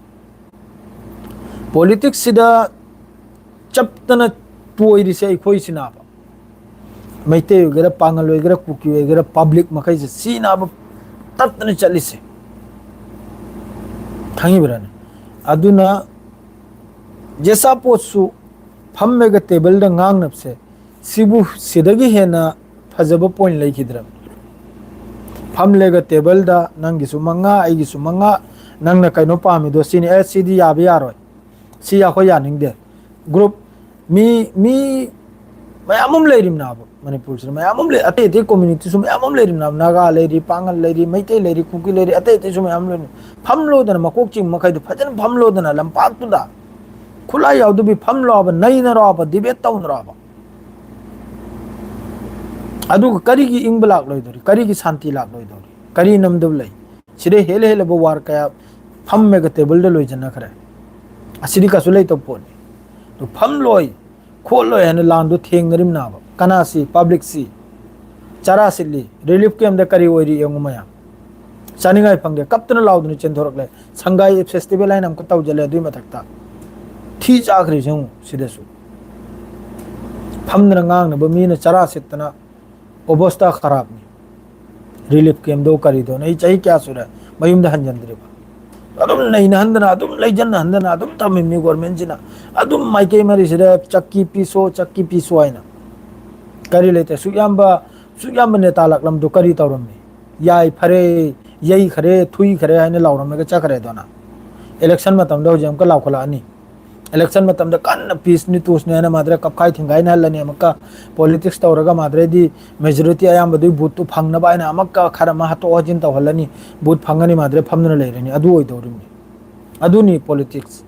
ꯄꯣꯂꯤꯇꯤꯛꯁꯁꯤꯗ ꯆꯞꯇꯅ ꯇꯣꯏꯔꯤꯁꯦ ꯑꯩꯈꯣꯏꯁꯤꯅꯥꯕ꯫ ꯃꯩꯇꯩ ꯑꯣꯏꯒꯦꯔꯥ, ꯄꯥꯉꯜ ꯑꯣꯏꯒꯦꯔꯥ, ꯀꯨꯀꯤ ꯑꯣꯏꯒꯦꯔꯥ, ꯄꯕ꯭ꯂꯤꯛ ꯃꯈꯩꯁꯦ ꯁꯤꯅꯥꯕ ꯇꯠꯇꯅ ꯆꯠꯂꯤꯁꯦ꯫ ꯈꯪꯉꯤꯕ꯭ꯔꯥꯅꯦ? ꯑꯗꯨꯅ ꯖꯦꯁꯥ ꯄꯣꯠꯁꯨ ꯐꯝꯃꯒ ꯇꯦꯕꯜꯗ ꯉꯥꯡꯅꯕꯁꯦ, ꯁꯤꯕꯨ ꯁꯤꯗꯒꯤ ꯍꯦꯟꯅ ꯐꯖꯕ ꯄꯣꯏꯟ ꯂꯩꯈꯤꯗ꯭ꯔꯕꯅꯤ꯫ ꯐꯝꯂꯦꯒ ꯇꯦꯕꯜꯗ ꯅꯪꯒꯤꯁꯨ ꯃꯉꯥ, ꯑꯩꯒꯤꯁꯨ ꯃꯉꯥ, ꯅꯪꯅ ꯀꯩꯅꯣ ꯄꯥꯝꯃꯤꯗꯣ ꯁꯤꯅꯤ, ꯑꯦ, ꯁꯤꯗꯤ ꯌꯥꯕ ꯌꯥꯔꯣꯏ, ꯁꯤ ꯑꯩꯈꯣꯏ ꯌꯥꯅꯤꯡꯗꯦ꯫ ꯒ꯭ꯔꯨꯞ ꯃꯤ, ꯃꯤ ꯃꯌꯥꯝ ꯑꯃ ꯂꯩꯔꯤꯕꯅꯦꯕ ꯃꯅꯤꯄꯨꯔꯁꯤꯗ, ꯃꯌꯥꯝ ꯑꯃ ꯂꯩ, ꯑꯇꯩ ꯑꯇꯩ ꯀꯝꯃ꯭ꯌꯨꯅꯤꯇꯤꯁꯨ ꯃꯌꯥꯝ ꯑꯃ ꯂꯩꯔꯤꯕꯅꯦꯕ, ꯅꯥꯒꯥ ꯂꯩꯔꯤ, ꯄꯥꯉꯜ ꯂꯩꯔꯤ, ꯃꯩꯇꯩ ꯂꯩꯔꯤ, ꯀꯨꯀꯤ ꯂꯩꯔꯤ, ꯑꯇꯩ ꯑꯇꯩꯁꯨ ꯃꯌꯥꯝ ꯂꯩꯔꯤ꯫ ꯐꯝꯂꯣꯗꯅ, ꯃꯀꯣꯛ ꯆꯤꯡꯕ ꯃꯈꯩꯗꯣ ꯐꯖꯅ ꯐꯝꯂꯣꯗꯅ ꯂꯝꯄꯥꯛꯇꯨꯗ, ꯈꯨꯠꯂꯥꯏ ꯌꯥꯎꯗꯕꯤ ꯐꯝꯂꯣꯕ, ꯅꯩꯅꯔꯣꯕ, ꯗꯤꯕꯦꯠ ꯇꯧꯅꯔꯣꯕ꯫ ꯑꯗꯨꯒ ꯀꯔꯤꯒꯤ ꯏꯪꯕ ꯂꯥꯛꯂꯣꯏꯗꯧꯔꯤ? ꯀꯔꯤꯒꯤ ꯁꯥꯟꯇꯤ ꯂꯥꯛꯂꯣꯏꯗꯧꯔꯤ? ꯀꯔꯤ ꯅꯝꯗꯕ ꯂꯩ? ꯁꯤꯗꯩ ꯍꯦꯜꯂ ꯍꯦꯜꯂꯕ ꯋꯥꯔ ꯀꯌꯥ ꯐꯝꯃꯒ ꯇꯦꯕꯜꯗ ꯂꯣꯏꯁꯤꯟꯅꯈ꯭ꯔꯦ꯫ ꯑꯁꯤꯗꯤ ꯀꯩꯁꯨ ꯂꯩꯇꯕ ꯄꯣꯠꯅꯤ꯫ ꯑꯗꯨ ꯐꯝꯂꯣꯏ, ꯈꯣꯠꯂꯣꯏ ꯍꯥꯏꯅ ꯂꯥꯟꯗꯣ ꯊꯦꯡꯅꯔꯤꯕꯅꯦꯕ꯫ ꯀꯅꯥꯁꯤ? ꯄꯕ꯭ꯂꯤꯛꯁꯤ꯫ ꯆꯔꯥ ꯁꯤꯠꯂꯤ꯫ ꯔꯤꯂꯤꯐ ꯀꯦꯝꯗ ꯀꯔꯤ ꯑꯣꯏꯔꯤ ꯌꯦꯡꯉꯨ ꯃꯌꯥꯝ꯫ ꯆꯥꯅꯤꯡꯉꯥꯏ ꯐꯪꯗꯦ꯫ ꯀꯞꯇꯅ ꯂꯥꯎꯗꯅ ꯆꯦꯟꯊꯣꯔꯛꯂꯦ꯫ ꯁꯪꯒꯥꯏ ꯐꯦꯁꯇꯤꯚꯦꯜ ꯍꯥꯏꯅ ꯑꯃꯨꯛꯀ ꯇꯧꯖꯜꯂꯦ꯫ ꯑꯗꯨꯏ ꯃꯊꯛꯇ ꯊꯤ ꯆꯥꯈ꯭ꯔꯤꯁꯦ ꯌꯦꯡꯉꯨ ꯁꯤꯗꯁꯨ꯫ ꯐꯝꯗꯅ ꯉꯥꯡꯅꯕ ꯃꯤꯅ ꯆꯔꯥ ꯁꯤꯠꯇꯅ ꯑꯣꯕꯁꯊꯥ ꯈꯔꯥꯞꯅꯤ꯫ ꯔꯤꯂꯤꯐ ꯀꯦꯝꯗꯣ ꯀꯔꯤꯗꯣ? ꯑꯩ ꯆꯍꯤ ꯀꯌꯥ ꯁꯨꯔꯦ ꯃꯌꯨꯝꯗ ꯍꯟꯖꯤꯟꯗ꯭ꯔꯤꯕ? ꯑꯗꯨꯝ ꯅꯩꯅꯍꯟꯗꯅ, ꯑꯗꯨꯝ ꯂꯩꯖꯟꯍꯟꯗꯅ ꯑꯗꯨꯝ ꯊꯝꯃꯤꯕꯅꯤ ꯒꯣꯔꯃꯦꯟꯁꯤꯅ꯫ ꯑꯗꯨꯝ ꯃꯥꯏꯀꯩ ꯃꯔꯤꯁꯤꯗ ꯆꯛꯀꯤ ꯄꯤꯁꯣ, ꯆꯛꯀꯤ ꯄꯤꯁꯣ ꯍꯥꯏꯅ꯫ ꯀꯔꯤ ꯂꯩꯇꯦ? ꯁꯨꯛ ꯌꯥꯝꯕ, ꯁꯨꯛ ꯌꯥꯝꯕ ꯅꯦꯇꯥ ꯂꯥꯛꯂꯝꯗꯣ ꯀꯔꯤ ꯇꯧꯔꯝꯃꯤ? ꯌꯥꯏ ꯐꯔꯦ, ꯌꯩ ꯈꯔꯦ, ꯊꯨꯏ ꯈꯔꯦ ꯍꯥꯏꯅ ꯂꯥꯎꯔꯝꯃꯒ ꯆꯠꯈ꯭ꯔꯦ꯫ ꯑꯗꯨꯅ ꯏꯂꯦꯛꯁꯟ ꯃꯇꯝꯗ ꯍꯧꯖꯤꯛ ꯑꯃꯨꯛꯀ ꯂꯥꯎꯈꯠꯂꯛꯑꯅꯤ꯫ Election ꯃꯇꯝꯗ ꯀꯟꯅ peace ꯅꯤ, ꯇꯣꯁꯅꯤ ꯍꯥꯏꯅ ꯃꯥꯗ꯭ꯔꯦ ꯀꯞꯈꯥꯏ ꯊꯤꯡꯒꯥꯏꯅꯍꯜꯂꯅꯤ, ꯑꯃꯨꯛꯀ politics ꯇꯧꯔꯒ ꯃꯥꯗ꯭ꯔꯦꯗꯤ majority ꯑꯌꯥꯝꯕꯗꯨꯒꯤ vote ꯇꯨ ꯐꯪꯅꯕ ꯍꯥꯏꯅ ꯑꯃꯨꯛꯀ ꯈꯔ ꯑꯃ ꯍꯥꯠꯇꯣꯛ ꯍꯥꯖꯤꯟ ꯇꯧꯍꯜꯂꯅꯤ, vote ꯐꯪꯉꯅꯤ, ꯃꯥꯗ꯭ꯔꯦ ꯐꯝꯗꯨꯅ ꯂꯩꯔꯅꯤ꯫ ꯑꯗꯨ ꯑꯣꯏꯗꯧꯔꯤꯕꯅꯤ꯫ ꯑꯗꯨꯅꯤ politics꯫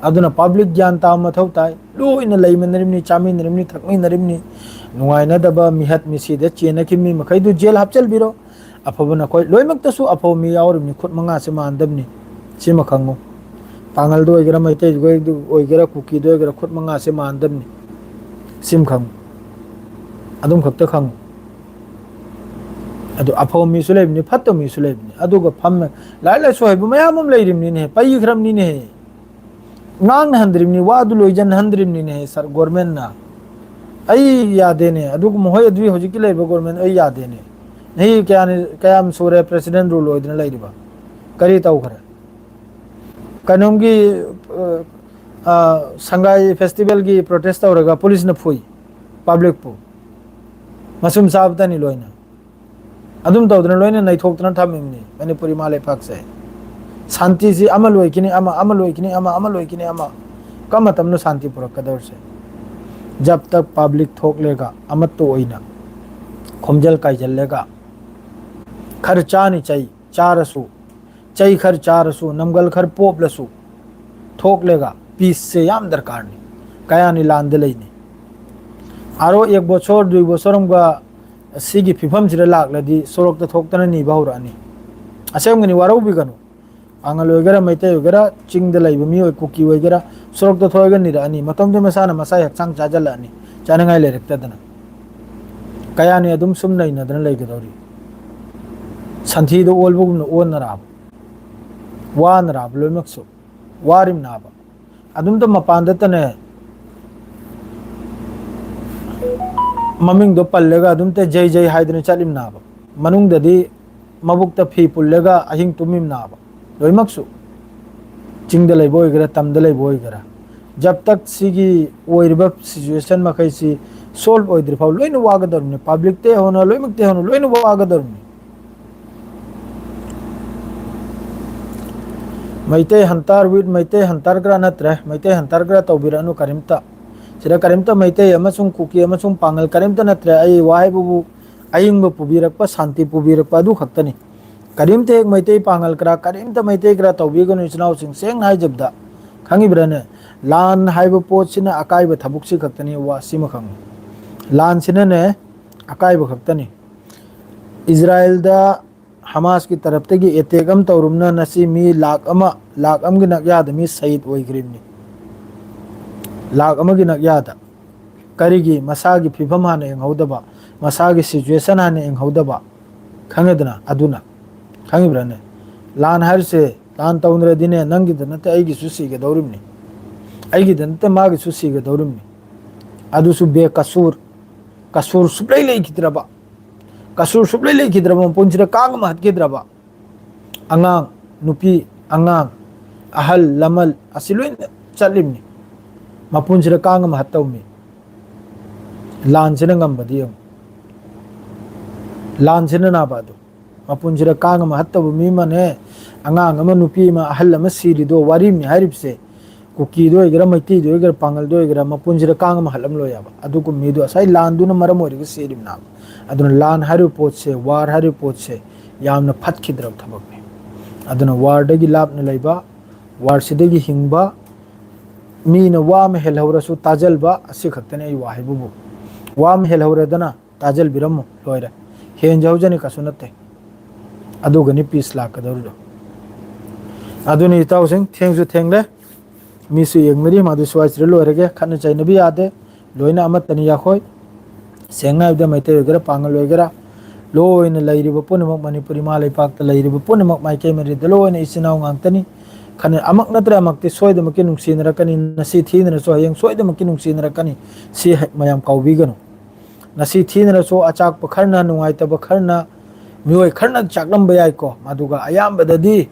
ꯑꯗꯨꯅ public ꯒ꯭ꯌꯥꯟ ꯇꯥꯕ ꯃꯊꯧ ꯇꯥꯏ꯫ ꯂꯣꯏꯅ ꯂꯩꯃꯤꯟꯅꯔꯤꯕꯅꯤ, ꯆꯥꯃꯤꯟꯅꯔꯤꯕꯅꯤ, ꯊꯛꯃꯤꯟꯅꯔꯤꯕꯅꯤ꯫ ꯅꯨꯡꯉꯥꯏꯅꯗꯕ ꯃꯤꯍꯠ ꯃꯤꯁꯤꯗ ꯆꯦꯟꯅꯈꯤꯕ ꯃꯤ ꯃꯈꯩꯗꯨ jail ꯍꯥꯞꯆꯤꯟꯕꯤꯔꯣ꯫ ꯑꯐꯕ ꯅꯈꯣꯏ ꯂꯣꯏꯅꯃꯛꯇꯁꯨ ꯑꯐꯕ ꯃꯤ ꯌꯥꯎꯔꯤꯕꯅꯤ, ꯈꯨꯠ ꯃꯉꯥꯁꯦ ꯃꯥꯟꯅꯗꯕꯅꯤ꯫ ꯁꯤꯃ ꯈꯪꯉꯨ꯫ ꯄꯥꯉꯜꯗ ꯑꯣꯏꯒꯦꯔꯥ, ꯃꯩꯇꯩꯗ ꯑꯣꯏꯒꯦꯔꯥ, ꯀꯨꯀꯤꯗ ꯑꯣꯏꯒꯦꯔꯥ, ꯈꯨꯠ ꯃꯉꯥꯁꯦ ꯃꯥꯟꯅꯗꯕꯅꯤ꯫ ꯁꯤꯃ ꯈꯪꯉꯨ꯫ ꯑꯗꯨꯝ ꯈꯛꯇ ꯈꯪꯉꯨ꯫ ꯑꯗꯨ ꯑꯐꯕ ꯃꯤꯁꯨ ꯂꯩꯕꯅꯤ, ꯐꯠꯇꯕ ꯃꯤꯁꯨ ꯂꯩꯕꯅꯤ꯫ ꯑꯗꯨꯒ ꯐꯝꯃꯦ, ꯂꯥꯏꯔꯤꯛ ꯂꯥꯏꯁꯨ ꯍꯩꯕ ꯃꯌꯥꯝ ꯑꯃ ꯂꯩꯔꯤꯕꯅꯤꯅꯦ, ꯄꯩꯈ꯭ꯔꯕꯅꯤꯅꯦ꯫ ꯉꯥꯡꯅꯍꯟꯗ꯭ꯔꯤꯕꯅꯤ, ꯋꯥꯗꯨ ꯂꯣꯏꯖꯟꯍꯟꯗ꯭ꯔꯤꯕꯅꯤꯅꯦ ꯁꯥꯔ ꯒꯣꯔꯃꯦꯟꯅ꯫ ꯑꯩ ꯌꯥꯗꯦꯅꯦ꯫ ꯑꯗꯨꯒꯨꯝꯕ, ꯍꯣꯏ, ꯑꯗꯨꯒꯤ ꯍꯧꯖꯤꯛꯀꯤ ꯂꯩꯔꯤꯕ ꯒꯣꯔꯃꯦꯟ ꯑꯩ ꯌꯥꯗꯦꯅꯦ꯫ ꯆꯍꯤ ꯀꯌꯥꯅꯤ, ꯀꯌꯥꯝ ꯁꯨꯔꯦ president rule ꯑꯣꯏꯗꯅ ꯂꯩꯔꯤꯕ? ꯀꯔꯤ ꯇꯧꯈ꯭ꯔꯦ? ꯀꯩꯅꯣꯝꯒꯤ, ꯑ, ꯑ, ꯁꯉꯥꯏ festival ꯒꯤ protest ꯇꯧꯔꯒ police ꯅ ꯐꯨꯏ public ꯄꯨ꯫ ꯃꯁꯨꯝ ꯆꯥꯕꯇꯅꯤ ꯂꯣꯏꯅ꯫ ꯑꯗꯨꯝ ꯇꯧꯗꯅ ꯂꯣꯏꯅ ꯅꯩꯊꯣꯛꯇꯅ ꯊꯝꯃꯤꯕꯅꯤ ꯃꯅꯤꯄꯨꯔ ꯏꯃꯥ ꯂꯩꯄꯥꯛꯁꯦ꯫ ꯁꯥꯟꯇꯤꯁꯤ ꯑꯃ ꯂꯣꯏꯈꯤꯅꯤ ꯑꯃ, ꯑꯃ ꯂꯣꯏꯈꯤꯅꯤ ꯑꯃ, ꯑꯃ ꯂꯣꯏꯈꯤꯅꯤ ꯑꯃ꯫ ꯀꯔꯝꯕ ꯃꯇꯝꯗ ꯁꯥꯟꯇꯤ ꯄꯨꯔꯛꯀꯗꯧꯔꯤꯁꯦ? ꯖꯕ ꯇꯛ public ꯊꯣꯛꯂꯦꯒ ꯑꯃꯠꯇ ꯑꯣꯏꯅ ꯈꯣꯝꯖꯜ ꯀꯥꯏꯖꯜꯂꯦꯒ, ꯈꯔ ꯆꯥꯅꯤ ꯆꯩ ꯆꯥꯔꯁꯨ, ꯆꯩ ꯈꯔ ꯆꯥꯔꯁꯨ, ꯅꯝꯒꯜ ꯈꯔ ꯄꯣꯞꯂꯁꯨ, ꯊꯣꯛꯂꯦꯒ peace ꯁꯦ ꯌꯥꯝ ꯗꯔꯀꯥꯔꯅꯤ꯫ ꯀꯌꯥꯅꯤ ꯂꯥꯟꯗ ꯂꯩꯅꯤ? ꯑꯥꯔꯣ ꯑꯦꯛ ꯕꯣꯁꯣꯔ, ꯗꯨꯏ ꯕꯣꯁꯣꯔ ꯑꯃꯒ ꯁꯤꯒꯤ ꯐꯤꯕꯝꯁꯤꯗ ꯂꯥꯛꯂꯗꯤ ꯁꯣꯔꯣꯛꯇ ꯊꯣꯛꯇꯅ ꯅꯤꯕ ꯍꯧꯔꯛꯑꯅꯤ꯫ ꯑꯁꯦꯡꯕꯅꯤ, ꯋꯥꯔꯧꯕꯤꯒꯅꯨ꯫ ꯄꯥꯉꯜ ꯑꯣꯏꯒꯦꯔꯥ, ꯃꯩꯇꯩ ꯑꯣꯏꯒꯦꯔꯥ, ꯆꯤꯡꯗ ꯂꯩꯕ ꯃꯤꯑꯣꯏ, ꯀꯨꯀꯤ ꯑꯣꯏꯒꯦꯔꯥ, ꯁꯣꯔꯣꯛꯇ ꯊꯣꯛꯑꯒ ꯅꯤꯔꯛꯑꯅꯤ꯫ ꯃꯇꯣꯝꯇ ꯃꯁꯥꯅ ꯃꯁꯥꯒꯤ ꯍꯛꯆꯥꯡ ꯆꯥꯖꯜꯂꯛꯑꯅꯤ꯫ ꯆꯥꯅꯤꯡꯉꯥꯏ ꯂꯩꯔꯛꯇꯗꯅ꯫ ꯀꯌꯥꯅꯤ ꯑꯗꯨꯝ ꯁꯨꯝ ꯅꯩꯅꯗꯅ ꯂꯩꯒꯗꯧꯔꯤ? ꯁꯟꯊꯤꯗ ꯑꯣꯜꯕꯒꯨꯝꯅ ꯑꯣꯟꯅꯔꯛꯑꯕ? ꯋꯥꯅꯔꯛꯑꯕ ꯂꯣꯏꯅꯃꯛꯁꯨ? ꯋꯥꯔꯤꯝꯅꯥꯕ? ꯑꯗꯨꯝꯇ ꯃꯄꯥꯟꯗꯇꯅꯦ ꯃꯃꯤꯡꯗꯣ ꯄꯜꯂꯒ ꯑꯗꯨꯝꯇ ꯖꯩ ꯖꯩ ꯍꯥꯏꯗꯅ ꯆꯠꯂꯤꯝꯅꯥꯕ? ꯃꯅꯨꯡꯗꯗꯤ ꯃꯕꯨꯛꯇ ꯐꯤ ꯄꯨꯜꯂꯒ ꯑꯍꯤꯡ ꯇꯨꯝꯃꯤꯝꯅꯥꯕ? ꯂꯣꯏꯅꯃꯛꯁꯨ, ꯆꯤꯡꯗ ꯂꯩꯕ ꯑꯣꯏꯒꯦꯔꯥ, ꯇꯝꯗ ꯂꯩꯕ ꯑꯣꯏꯒꯦꯔꯥ, ꯖꯕ ꯇꯛ ꯁꯤꯒꯤ ꯑꯣꯏꯔꯤꯕ situation ꯃꯈꯩꯁꯤ solve ꯑꯣꯏꯗ꯭ꯔꯤ ꯐꯥꯎ ꯂꯣꯏꯅ ꯋꯥꯒꯗꯧꯔꯤꯕꯅꯤ꯫ Public ꯇꯩ ꯍꯧꯅ, ꯂꯣꯏꯅꯃꯛꯇꯩ ꯍꯧꯅ ꯂꯣꯏꯅ ꯋꯥꯒꯗꯧꯔꯤꯕꯅꯤ꯫ ꯃꯩꯇꯩ ꯍꯟꯇꯔ with ꯃꯩꯇꯩ ꯍꯟꯇꯔꯒ꯭ꯔꯥ ꯅꯠꯇ꯭ꯔꯦ, ꯃꯩꯇꯩ ꯍꯟꯇꯔꯒ꯭ꯔꯥ ꯇꯧꯕꯤꯔꯛꯑꯅꯨ ꯀꯔꯤꯝꯇ꯫ ꯁꯤꯗ ꯀꯔꯤꯝꯇ ꯃꯩꯇꯩ ꯑꯃꯁꯨꯡ ꯀꯨꯀꯤ ꯑꯃꯁꯨꯡ ꯄꯥꯉꯜ ꯀꯔꯤꯝꯇ ꯅꯠꯇ꯭ꯔꯦ꯫ ꯑꯩ ꯋꯥ ꯍꯥꯏꯕꯕꯨ ꯑꯏꯪꯕ ꯄꯨꯕꯤꯔꯛꯄ, ꯁꯥꯟꯇꯤ ꯄꯨꯕꯤꯔꯛꯄ ꯑꯗꯨ ꯈꯛꯇꯅꯤ꯫ ꯀꯔꯤꯝꯇ ꯍꯦꯛ ꯃꯩꯇꯩ ꯄꯥꯉꯜ ꯀꯔꯥ, ꯀꯔꯤꯝꯇ ꯃꯩꯇꯩ ꯀꯔꯥ ꯇꯧꯕꯤꯒꯅꯨ ꯏꯆꯤꯟ ꯏꯅꯥꯎꯁꯤꯡ, ꯁꯦꯡꯅ ꯍꯥꯏꯖꯕꯗ꯫ ꯈꯪꯉꯤꯕ꯭ꯔꯥꯅꯦ? ꯂꯥꯟ ꯍꯥꯏꯕ ꯄꯣꯠꯁꯤꯅ ꯑꯀꯥꯏꯕ ꯊꯕꯛꯁꯤ ꯈꯛꯇꯅꯤ, ꯋꯥ ꯁꯤꯃ ꯈꯪꯉꯨ꯫ ꯂꯥꯟꯁꯤꯅꯅꯦ ꯑꯀꯥꯏꯕ ꯈꯛꯇꯅꯤ꯫ ꯏꯖꯔꯥꯌꯦꯜꯗ ꯍꯃꯥꯁꯀꯤ ꯇꯔꯞꯇꯒꯤ ꯑꯦꯇꯦꯛ ꯑꯃ ꯇꯧꯔꯨꯝꯅ ꯉꯁꯤ ꯃꯤ ꯂꯥꯈ ꯑꯃ, ꯂꯥꯈ ꯑꯃꯒꯤ ꯅꯛꯌꯥꯗ ꯃꯤ ꯁꯍꯤꯗ ꯑꯣꯏꯈ꯭ꯔꯤꯕꯅꯤ꯫ ꯂꯥꯈ ꯑꯃꯒꯤ ꯅꯛꯌꯥꯗ꯫ ꯀꯔꯤꯒꯤ? ꯃꯁꯥꯒꯤ ꯐꯤꯕꯝ ꯍꯥꯟꯅ ꯌꯦꯡꯍꯧꯗꯕ, ꯃꯁꯥꯒꯤ ꯁꯤꯆꯨꯋꯦꯁꯟ ꯍꯥꯟꯅ ꯌꯦꯡꯍꯧꯗꯕ꯫ ꯈꯪꯉꯦꯗꯅ? ꯑꯗꯨꯅ꯫ ꯈꯪꯉꯤꯕ꯭ꯔꯥꯅꯦ? ꯂꯥꯟ ꯍꯥꯏꯔꯤꯁꯦ, ꯂꯥꯟ ꯇꯧꯅꯔꯗꯤꯅꯦ, ꯅꯪꯒꯤꯗ ꯅꯠꯇꯦ ꯑꯩꯒꯤꯁꯨ ꯁꯤꯒꯗꯧꯔꯤꯕꯅꯤ, ꯑꯩꯒꯤꯗ ꯅꯠꯇꯦ ꯃꯥꯒꯤꯁꯨ ꯁꯤꯒꯗꯧꯔꯤꯕꯅꯤ꯫ ꯑꯗꯨꯁꯨ ꯕꯦꯀꯁꯨꯔ, ꯀꯁꯨꯔ ꯁꯨꯛꯂꯩ ꯂꯩꯈꯤꯗ꯭ꯔꯕ, ꯀꯁꯨꯔ ꯁꯨꯛꯂꯩ ꯂꯩꯈꯤꯗ꯭ꯔꯕ, ꯃꯄꯨꯟꯁꯤꯗ ꯀꯥꯡ ꯑꯃ ꯍꯠꯈꯤꯗ꯭ꯔꯕ꯫ ꯑꯉꯥꯡ, ꯅꯨꯄꯤ, ꯑꯉꯥꯡ, ꯑꯍꯜ ꯂꯃꯟ ꯑꯁꯤ ꯂꯣꯏꯅ ꯆꯠꯂꯤꯕꯅꯤ꯫ ꯃꯄꯨꯟꯁꯤꯗ ꯀꯥꯡ ꯑꯃ ꯍꯠꯇꯧꯃꯤ꯫ ꯂꯥꯟꯁꯤꯅ ꯉꯝꯕꯗꯤ ꯌꯦꯡꯉꯨ꯫ ꯂꯥꯟꯁꯤꯅ ꯅꯥꯕ ꯑꯗꯨ꯫ ꯃꯄꯨꯟꯁꯤꯗ ꯀꯥꯡ ꯑꯃ ꯍꯠꯇꯧꯕ ꯃꯤ ꯑꯃꯅꯦ, ꯑꯉꯥꯡ ꯑꯃ, ꯅꯨꯄꯤ ꯑꯃ, ꯑꯍꯜ ꯑꯃ ꯁꯤꯔꯤꯗꯣ ꯋꯥꯔꯤꯅꯤ ꯍꯥꯏꯔꯤꯕꯁꯦ꯫ ꯀꯨꯀꯤꯗ ꯑꯣꯏꯒꯦꯔꯥ, ꯃꯩꯇꯩꯗ ꯑꯣꯏꯒꯦꯔꯥ, ꯄꯥꯉꯜꯗ ꯑꯣꯏꯒꯦꯔꯥ, ꯃꯄꯨꯟꯁꯤꯗ ꯀꯥꯡ ꯑꯃ ꯍꯠꯂꯝꯂꯣꯏ ꯍꯥꯏꯕ꯫ ꯑꯗꯨꯒꯨꯝꯕ ꯃꯤꯗꯣ ꯉꯁꯥꯏ ꯂꯥꯟꯗꯨꯅ ꯃꯔꯝ ꯑꯣꯏꯔꯒ ꯁꯤꯔꯤꯕꯅꯦꯕ꯫ ꯑꯗꯨꯅ ꯂꯥꯟ ꯍꯥꯏꯔꯤꯕ ꯄꯣꯠꯁꯦ, ꯋꯥꯔ ꯍꯥꯏꯔꯤꯕ ꯄꯣꯠꯁꯦ ꯌꯥꯝꯅ ꯐꯠꯈꯤꯗ꯭ꯔꯕ ꯊꯕꯛꯅꯤ꯫ ꯑꯗꯨꯅ ꯋꯥꯔꯗꯒꯤ ꯂꯥꯞꯅ ꯂꯩꯕ, ꯋꯥꯔꯁꯤꯗꯒꯤ ꯍꯤꯡꯕ, ꯃꯤꯅ ꯋꯥ ꯑꯃ ꯍꯦꯜꯍꯧꯔꯁꯨ ꯇꯥꯖꯜꯕ, ꯑꯁꯤ ꯈꯛꯇꯅꯤ ꯑꯩ ꯋꯥ ꯍꯥꯏꯕꯕꯨ꯫ ꯋꯥ ꯑꯃ ꯍꯦꯜꯍꯧꯔꯦꯗꯅ, ꯇꯥꯖꯜꯕꯤꯔꯝꯃꯨ, ꯂꯣꯏꯔꯦ꯫ ꯍꯦꯟꯖꯍꯧꯖꯅꯤ ꯀꯩꯁꯨ ꯅꯠꯇꯦ꯫ ꯑꯗꯨꯒꯅꯤ ꯄꯤꯁ ꯂꯥꯛꯀꯗꯧꯔꯤꯗꯣ꯫ ꯑꯗꯨꯅꯤ ꯏꯇꯥꯎꯁꯤꯡ, ꯊꯦꯡꯁꯨ ꯊꯦꯡꯂꯦ, ꯃꯤꯁꯨ ꯌꯦꯡꯅꯔꯤ, ꯃꯗꯨ ꯁ꯭ꯋꯥꯏꯁꯤꯗ ꯂꯣꯏꯔꯒꯦ꯫ ꯈꯠꯅ ꯆꯩꯅꯕ ꯌꯥꯗꯦ, ꯂꯣꯏꯅ ꯑꯃꯠꯇꯅꯤ ꯌꯥꯈꯣꯏ꯫ ꯁꯦꯡꯅ ꯍꯥꯏꯕꯗ ꯃꯩꯇꯩ ꯑꯣꯏꯒꯦꯔꯥ, ꯄꯥꯉꯜ ꯑꯣꯏꯒꯦꯔꯥ, ꯂꯣꯏꯅ ꯂꯩꯔꯤꯕ ꯄꯨꯝꯅꯃꯛ, ꯃꯅꯤꯄꯨꯔ ꯏꯃꯥ ꯂꯩꯄꯥꯛꯇ ꯂꯩꯔꯤꯕ ꯄꯨꯝꯅꯃꯛ ꯃꯥꯏꯀꯩ ꯃꯔꯤꯗ ꯂꯣꯏꯅ ꯏꯆꯤꯟ ꯏꯅꯥꯎ ꯉꯥꯛꯇꯅꯤ꯫ ꯈꯠꯅ-, ꯑꯃꯛ ꯅꯠꯇ꯭ꯔ ꯑꯃꯛꯇꯤ ꯁꯣꯏꯗꯃꯛꯀꯤ ꯅꯨꯡꯁꯤꯅꯔꯛꯀꯅꯤ, ꯉꯁꯤ ꯊꯤꯅꯔꯁꯨ ꯍꯌꯦꯡ ꯁꯣꯏꯗꯃꯛꯀꯤ ꯅꯨꯡꯁꯤꯅꯔꯛꯀꯅꯤ꯫ ꯁꯤ ꯍꯦꯛ ꯃꯌꯥꯝ ꯀꯥꯎꯕꯤꯒꯅꯨ꯫ ꯉꯁꯤ ꯊꯤꯅꯔꯁꯨ ꯑꯆꯥꯛꯄ ꯈꯔꯅ, ꯅꯨꯡꯉꯥꯏꯇꯕ ꯈꯔꯅ, ꯃꯤꯑꯣꯏ ꯈꯔꯅ ꯆꯥꯛꯂꯝꯕ ꯌꯥꯏꯀꯣ, ꯑꯗꯨꯒ ꯑꯌꯥꯝꯕꯗꯗꯤ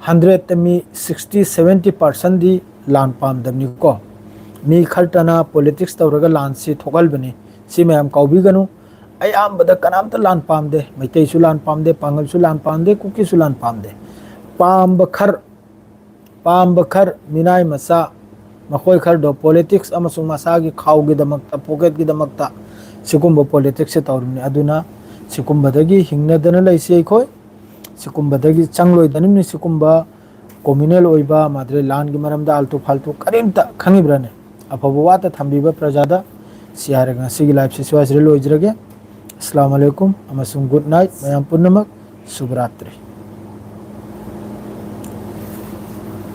ꯍꯟꯗ꯭ꯔꯦꯠꯇ ꯃꯤ ꯁꯤꯛꯁꯇꯤ ꯁꯚꯦꯟꯇꯤ ꯄꯥꯔꯁꯦꯟꯗꯤ ꯂꯥꯟ ꯄꯥꯝꯗꯕꯅꯤꯀꯣ꯫ ꯃꯤ ꯈꯔꯇꯅ ꯄꯣꯂꯤꯇꯤꯛꯁ ꯇꯧꯔꯒ ꯂꯥꯟꯁꯤ ꯊꯣꯛꯍꯟꯕꯅꯤ꯫ ꯁꯤ ꯃꯌꯥꯝ ꯀꯥꯎꯕꯤꯒꯅꯨ꯫ ꯑꯌꯥꯝꯕꯗ ꯀꯅꯥꯝꯇ ꯂꯥꯟ ꯄꯥꯝꯗꯦ, ꯃꯩꯇꯩꯁꯨ ꯂꯥꯟ ꯄꯥꯝꯗꯦ, ꯄꯥꯉꯜꯁꯨ ꯂꯥꯟ ꯄꯥꯝꯗꯦ, ꯀꯨꯀꯤꯁꯨ ꯂꯥꯟ ꯄꯥꯝꯗꯦ꯫ ꯄꯥꯝꯕ ꯈꯔ, ꯄꯥꯝꯕ ꯈꯔ, ꯃꯤꯅꯥꯏ ꯃꯆꯥ, ꯃꯈꯣꯏ ꯈꯔꯗꯣ ꯄꯣꯂꯤꯇꯤꯛꯁ ꯑꯃꯁꯨꯡ ꯃꯁꯥꯒꯤ ꯈꯥꯎꯒꯤꯗꯃꯛꯇ, ꯄꯣꯀꯦꯠꯀꯤꯗꯃꯛꯇ ꯁꯤꯒꯨꯝꯕ ꯄꯣꯂꯤꯇꯤꯛꯁꯁꯦ ꯇꯧꯔꯤꯕꯅꯤ꯫ ꯑꯗꯨꯅ ꯁꯤꯒꯨꯝꯕꯗꯒꯤ ꯍꯤꯡꯅꯗꯅ ꯂꯩꯁꯤ ꯑꯩꯈꯣꯏ꯫ ꯁꯤꯒꯨꯝꯕꯗꯒꯤ ꯆꯪꯂꯣꯏꯗꯅꯕꯅꯤ꯫ ꯁꯤꯒꯨꯝꯕ ꯀꯣꯃ꯭ꯌꯨꯅꯦꯜ ꯑꯣꯏꯕ, ꯃꯥꯗ꯭ꯔꯦ, ꯂꯥꯟꯒꯤ ꯃꯔꯝꯗ ꯑꯥꯜꯇꯨ ꯐꯥꯜꯇꯨ ꯀꯔꯤꯝꯇ ꯈꯪꯉꯤꯕ꯭ꯔꯥꯅꯦ? ꯑꯐꯕ ꯋꯥꯇ ꯊꯝꯕꯤꯕ ꯄ꯭ꯔꯖꯥꯗ꯫ ꯁꯤ ꯍꯥꯏꯔꯒ ꯉꯁꯤꯒꯤ ꯂꯥꯏꯐꯁꯤ ꯁ꯭ꯋꯥꯏꯁꯤꯗ ꯂꯣꯏꯖꯔꯒꯦ꯫ ꯑꯁꯂꯥꯃꯨ ꯑꯂꯥꯏꯀꯨꯝ ꯑꯃꯁꯨꯡ ꯒꯨꯗ ꯅꯥꯏꯠ ꯃꯌꯥꯝ ꯄꯨꯝꯅꯃꯛ꯫ ꯁꯨꯚꯔꯥꯇ꯭ꯔꯤ꯫